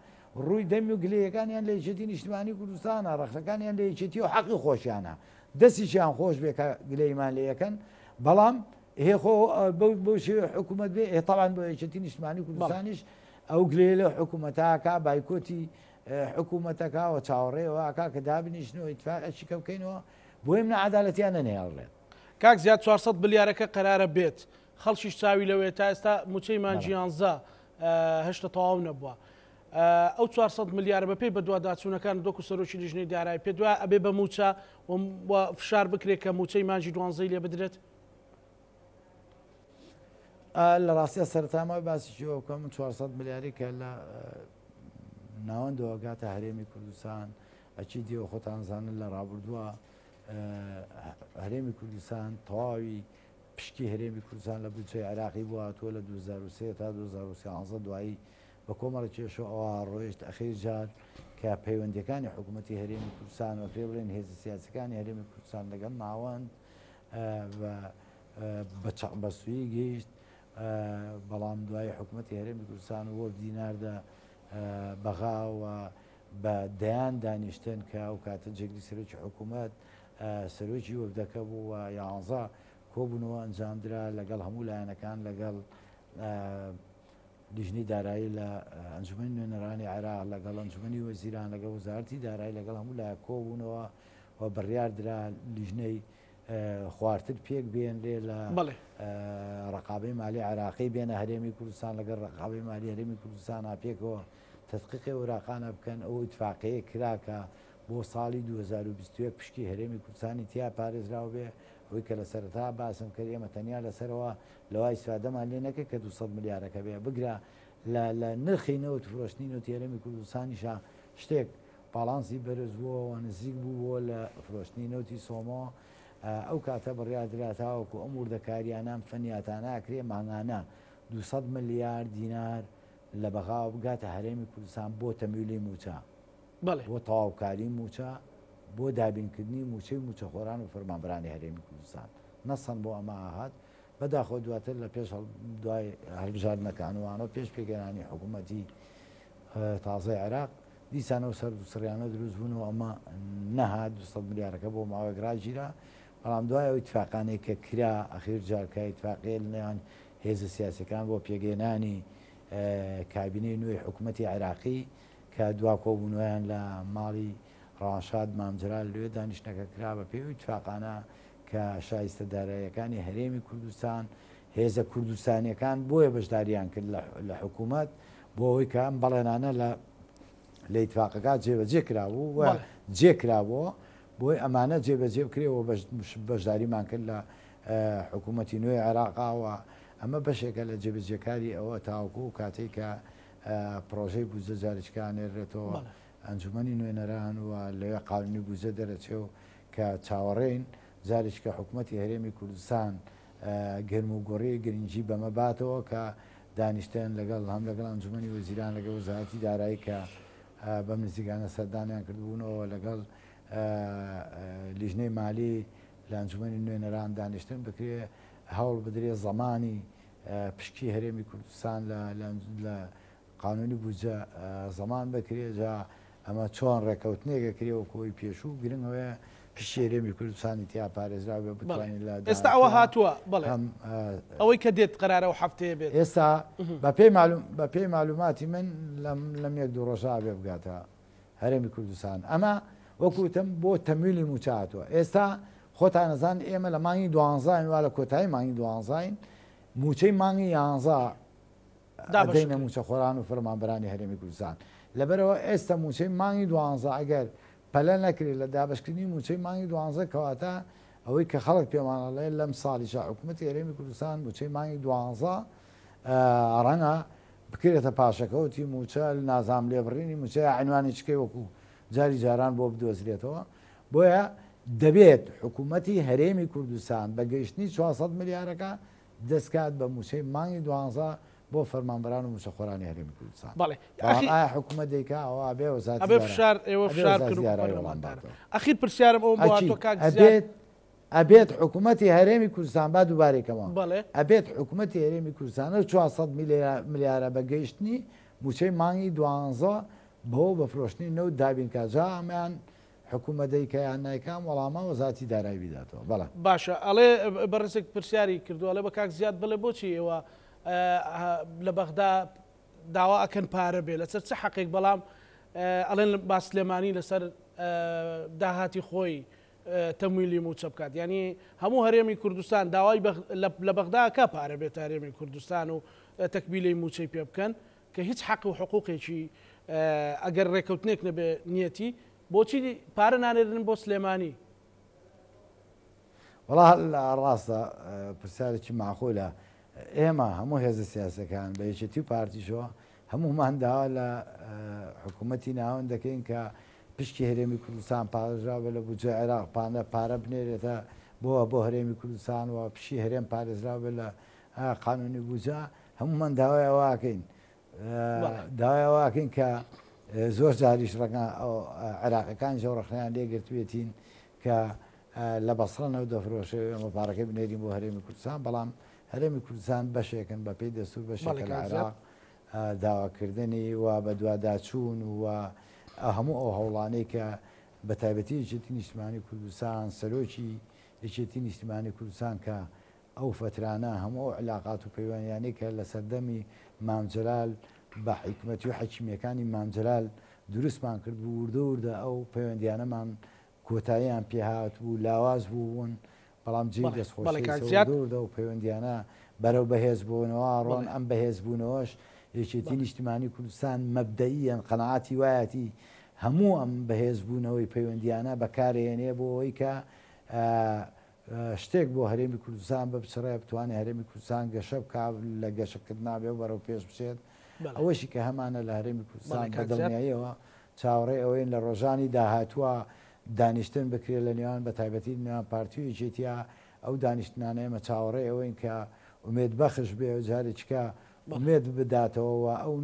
B: ڕووی دەمی و گلەیەکانیان لە یەکێتی نیشتمانی کوردستانە، ڕەخنەکانیان لە یەکێتی و حەقی خۆشیانە. دەستیشیان خۆش بێ کە گلەییمان لێ ئەکەن، بەڵام ئێ خۆ بەو شێوەیە حکوومەت بێ ئێ تەبعەن بۆ یەکێتی نیشتمانی کوردستانیش ئەو گلەیە لەو حکوومەتە ئەکا بایکۆتی حکوومەتەکە و چاوەڕێ ئەوە ئەکا کە دابنیشن و ئیتفاقێکی کە بکەینەوە بۆیە من عەدالەتیان نەهێڵرێت.
A: کاک زیاد 400 بلیارەکە قەرارە بێت خەڵکیش چاوی لەوەیە تا ئێستا موچەی مانگی یانزە هێشتا تەواو نەبووە ئەو 400 ملیارە بەپێی بەدواداچوونەکان وەکو سەرۆکی لیژنەی دارایی پێت وایە ئەبێ بە موچە و فشار بکرێت کە موچەی مانگی دوانزەی لێ بدرێت؟
B: لە ڕاستیا سەرەتا ماوەی باسێکی ئەوە بکەم 400 ملیاری کە لە ناوەندەوە گاتە هەرێمی کوردستان ئەچی دیوە خۆتان زانن لە ڕابردووە هەرێمی کوردستان تەواوی پشکی هەرێمی کوردستان لە بودجەی عێراقی بووە هاتووە لە 2003 تا 2013 دوایی بە کۆمەڵە کێشە ئەوە ڕۆیشت ئەخیر جار کە پەیوەندیەکانی حکوومەتی هەرێمی کوردستان و پێ بڵێن هێزە سیاسەکانی هەرێمی کوردستان لەگەڵ ناوەند بە چەقبەستوویی گەیشت، بەڵام دوایی حکوومەتی هەرێمی کوردستان وەفدی ناردە بەغا و بە دەیان دانیشتن کە ئەو کاتە جێگری سەرۆکی حکوومەت سەرۆکی وەفدەکە بوو و یانزە کۆبوونەوە ئەنجامدرا لەگەڵ هەموو لایەنەکان لەگەڵ لیژنەی دارایی لە ئەنجومەنی نوێنەرانی عێراق لەگەڵ ئەنجومەنی وەزیران لەگەڵ وەزارەتی دارایی لەگەڵ هەموو لایەک کۆبوونەوە و بڕیاردرا لیژنەی خوارتر پێک بێنرێ لە ڕقابەی مالی عێراقی بێنە هەرێمی کوردستان لەگەڵ ڕقابەی مالی هەرێمی کوردستان پێکەوە تدقیقی وراقانە بکەن ئەو ئیتفاقەیە کرا کە بۆ. بۆ ساڵی 2021 پشکی هەرێمی کوردستانی تیا پارێزراو بێ، ئەوەی کە لە سەرەتا باسم کرد ئێمە تەنیا لەسەرەوە لەوە ئیسفادەمان لێ نەکرد کە 200 ملیارەکە بێ، بگرە لە لە نرخی نەوت فرۆشتنی نەوتی هەرێمی کوردستانیشا شتێک باڵانسی بەرز بووەوە نزیک بووەوە لە فرۆشتنی نەوتی سۆمۆ، ئەو کاتە بڕیار درا تاوەکو ئەم وردەکارییانە ئەم فەنیاتانە ئەکرێ مانگانە 200 ملیار دینار لە بەغاوە بگاتە هەرێمی کوردستان بۆ تەمویلی مووچە.
A: بەڵێ.
B: بۆ تەواوکاری مووچە، بۆ دابینکردنی مووچەی مووچەخۆران و فەرمانبەرانی هەرێمی کوردستان. نەسەن بۆ ئەمە ئاهات، بەداخەوە دواتر لە پێش دوای هەڵبژاردنەکان و وانە پێش پێکهێنانی حکوومەتی تازەی عێراق، دیسان ئەو سەرد و سڕیانە دروست بوون و ئەمە نەهات، 200 ملیارەکە بۆ ماوەیەک ڕاگیرا، بەڵام دوای ئەو ئیتفاقانەی کە کرا، ئەخیر جار کە ئیتفاقیە لە نێوان هێزە سیاسیەکان بۆ پێکهێنانی کابینەی نوێی حکوومەتی عێراقی، کە دوا کۆبوونەوەیان لە ماڵی ڕەوانشاد مام جەلال لەوێ دانیشتنەکە کرا بە پێی ئەو ئیتفاقانە کە شایستە داراییەکانی هەرێمی کوردستان هێزە کوردستانیەکان بۆیە بەشداریان کرد لە حکوومەت بۆ ئەوەی کە ئەم بەڵێنانە لە لە ئیتفاقەکە جێبەجێ کرابوو و جێ کرابووە بۆی ئەمانە جێبەجێ بکرێ و بەشداریمان کرد لە حکوومەتی نوێی عێراقاوە ئەمە بەشێکە لە جێبەجێکاری ئەوە تاوەکو کاتێک کە پڕۆژەی بودجە جارێکیکە ئەنێررێتەوە ئەنجومەنی نوێنەران و لەوێ قانونی بودجە دەرەچێ و کە چاوەڕێین جارێکیکە حکومەتی هەرێمی کوردستان گەرموگوڕی گرنگی بەمە باتەوە کە دانیشتن لەگەڵ هەم لەگەڵ ئەنجومەنی وەزیران لەگەڵ وەزارەتی دارایی کە بەم نزیکانە سەردانیان کردبوونەوە لەگەڵ لیژنەی مالی لە ئەنجومەنی نوێنەران دانیشتن بکرێ هەوڵ بدرێ زەمانی پشکی هەرێمی کوردستان لە قانونی بودجە زەمان بکرێ جا ئەمە چۆن ڕێکەوتنێک ئەکرێ وەکو ئەوی پێشوو گرنگ ئەوەیە پشکی هەرێمی کوردستانی تیا پارێزراو بێ بتوانین لە
A: ئێستا ئەوە هاتووە بەڵێ ئەوەی کە دێت قەرارە و هەفتەیە بێت
B: ئێستا بەپێی معلوم بەپێی معلوماتی من لەم لەم یەک دوو ڕۆژە ئەبێ بگاتە هەرێمی کوردستان ئەمە وەکو وتم بۆ تەمویلی مووچە هاتووە ئێستا خۆتان ئەزانن ئێمە لە مانگی دوانزاین وا لە کۆتایی مانگی دوانزاین مووچەی مانگی یانزە ئەدەینە مووچەخۆران و فەرمانبەرانی هەرێمی کوردستان لەبەرئەوە ئێستا مووچەی مانگی دوانزە ئەگەر پەلە نەکرێت لە دابەشکردنی مووچەی مانگی دوانزە کەواتە ئەوەی کە خەڵک پێمان ئەڵێ لەم ساڵیشا حکوومەتی هەرێمی کوردستان مووچەی مانگی دوانزە ڕەنگە بکرێتە پاشەکەوتی مووچە نازام لێبڕینی مووچە یا عینوانی چکەی وەکو جاری جاران بۆ بدۆزرێتەوە بۆیە دەبێت حکوومەتی هەرێمی کوردستان بە گەیشتنی 400 ملیارەکە دەستکات بە مووچەی مانگی دوانزە بۆ فەرمانبەران و مووچەخۆرانی هەرێمی کوردستان.
A: بەڵێ
B: بەڵام ئایا حکوومەت دەیکا ئەوە ئەبێ وەزارەتی
A: ئەبێ
B: دارایی
A: فشار ئێوە
B: ئەبێ
A: فشار
B: وەزارەتی
A: بکەن و
B: دارایی وەڵام
A: پەرلەمانتاران.
B: باتەوە.
A: ئەخیر پرسیارم ئەوەم بۆ هاتووە
B: ئەکید
A: کاک زیاد.
B: ئەبێت ئەبێت حکوومەتی هەرێمی کوردستان با دووبارەی کەمەوە
A: بەڵێ.
B: ئەبێت حکوومەتی هەرێمی کوردستان ئەو 400 ملیارە بە گەیشتنی مووچەی مانگی دوانزە بەوە بە فرۆشتنی نەوت دابین کا جا ئەمەیان حکومەت دەیکا یان نایکا ئەم وەڵامە وەزارەتی دارایی بیداتەوە. بەڵێ.
A: باشە ئەڵێ بەڕێزێک پرسیاری کردووە ئەڵێ بە کاک زیاد بڵێ بۆچی ئێوە لە بەغدا داوا ئەکەن پارە بێ لەسەر چ حەقێک بەڵام ئەڵێن با سلێمانی لەسەر داهاتی خۆی تەمویلی موچە بکات یعنی هەموو هەرێمی کوردستان داوای لە بەغدا کا پارە بێت هەرێمی کوردستان و تەکبیلەی موچەی پێ بکەن کە هیچ حەق و حقوقێکی ئەگەر ڕێکەوتنێک نەبێ نیەتی بۆچی پارە نانێرن بۆ سلێمانی؟
B: وەڵا ڕاستە پرسیارێکی مەعقولە ئێمە هەموو هێزە سیاسەکان بە یەکێتی و پارتیشەوە هەموومان داوا لە حکوومەتی ناوەند دەکەین کە پشکی هەرێمی کوردستان پارێزراو بێت لە بودجەی عێراق پانە پارە بنێرێتە بۆ بۆ هەرێمی کوردستان و پشکی هەرێم پارێزراو بێت لە قانونی بودجە هەموومان داوای ئەوە ئەکەین داوای ئەوە ئەکەین کە زۆر جاریش ڕەنگە عێراقەکانیش ئەو ڕەخنەیان لێ گرتبێتین کە لە بەسڕە نەوت دەفرۆشێ و ئێمە پارەکەی بنێرین بۆ هەرێمی کوردستان بەڵام هەرێمی کوردستان بەشێکن بە پێی دەستور بەشێکە لە عێراق داواکردنی و بەدواداچوون و هەموو ئەو هەوڵانەی کە بە تایبەتی یەکێتی نیشتمانی کوردستان سەرۆکی یەکێتی نیشتمانی کوردستان کە ئەو فەترانە هەموو ئەو عیلاقات و پەیوەنیانەی کە لە سەردەمی مام جەلال بە حیکمەتی و حەکیمیەکانی مام جەلال دروستمان کرد بوو وردە وردە ئەو پەیوەندیانەمان کۆتاییان پێهات و لاواز بووبوون بەڵام جێی
A: بەڵێ
B: دەستخۆشیە
A: کاک
B: ئێستا
A: زیاد.
B: وردە وردە ئەو پەیوەندیانە بەرەو بەهێز بوونەوە ڕۆن
A: بەڵێ.
B: ئەم بەهێز بوونەوەش یەکێتی
A: بەڵێ.
B: نیشتیمانی کوردستان مەبدەئیەن قەناعەتی وایەتی. هەموو ئەم بەهێزبوونەوەی پەیوەندییانە بەکارێنێ بۆ ئەوەی کە شتێک بۆ هەرێمی کوردستان بپچڕێ، بتوانێ هەرێمی کوردستان گەشە بکا، لە گەشەکردنا بێ و بەرەو پێش بچێت. ئەوەشی کە هەمانە لە هەرێمی کوردستان بە دڵنیاییەوە چاوەڕێی ئەوەین لە ڕۆژانی داهاتووە دانیشتن بکرێت لە نێوان بە تایبەتی نێوان پارتی و یەکێتیا، ئەو دانیشتنانە ئێمە چاوەڕێی ئەوەین کە ئومێدبەخش بێ و جارێکیکە ئومێد بداتەوە و ئەو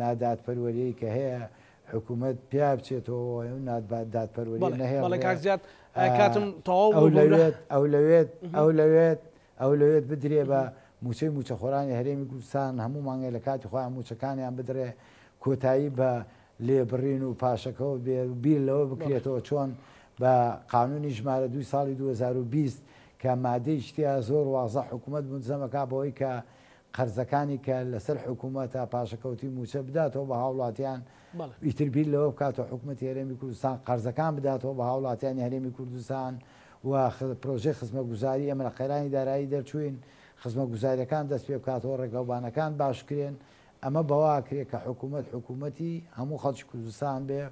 B: نادادپەروەریەی کە هەیە حکوومەت پیا بچێتەوە و ئەو نادادپەروەریە نەهێڵرێ. ئەولەوێت ئەولەوێت ئەولەوێت ئەولەوێت بدرێ بە مووچەی مووچەخۆرانی هەرێمی کوردستان هەموو مانگێ لە کاتی خۆیان مووچەکانیان بدرێ کۆتایی بە لێبڕین و پاشەکەوت بێ و بیر لەوە بکرێتەوە چۆن بە قانونی ژمارە دووی ساڵی 2020 کە مادەیەکی تیا زۆر وازح حکوومەت مولزەمەکا بەوەی کە قەرزەکانی کە لەسەر حکوومەتە پاشەکەوتی مووچە بداتەوە بە هاوڵاتیان ئیتر بیر لەوە بکاتەوە حکوومەتی هەرێمی کوردستان قەرزەکان بداتەوە بە هاوڵاتیانی هەرێمی کوردستان و پرۆژەی خزمەتگوزاری ئێمە لە قەیرانی دارایی دەرچووین خزمەتگوزاریەکان دەست پێ بکاتەوە ڕێگاوبانەکان باش کرێن ئەمە بەوە ئەکرێ کە حکوومەت حکوومەتی هەموو خەڵکی کوردستان بێ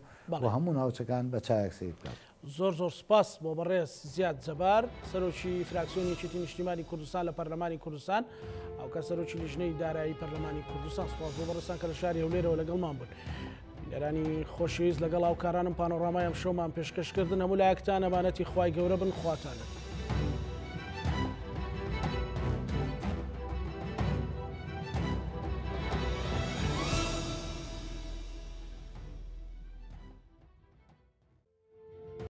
B: و هەموو ناوچەکان بە چاوێک سەیر بکات.
A: زۆر زۆر سوپاس بۆ بەڕێز زیاد جەبار سەرۆکی فراکسیۆنی یەکێتی نیشتیمانی کوردستان لە پەرلەمانی کوردستان ئەوکە سەرۆکی لیژنەی دارایی پەرلەمانی کوردستان سوپاس بۆ بەڕێزتان کە لە شاری هەولێرەوە لەگەڵمان بوون. بینەرانی خۆشەویست لەگەڵ هاوکارانم پانۆڕامای ئەم شەومان پێشکەشکردن هەموو لایەکتان ئەمانەتی خوای گەورە بن خواتان لەگەڵ.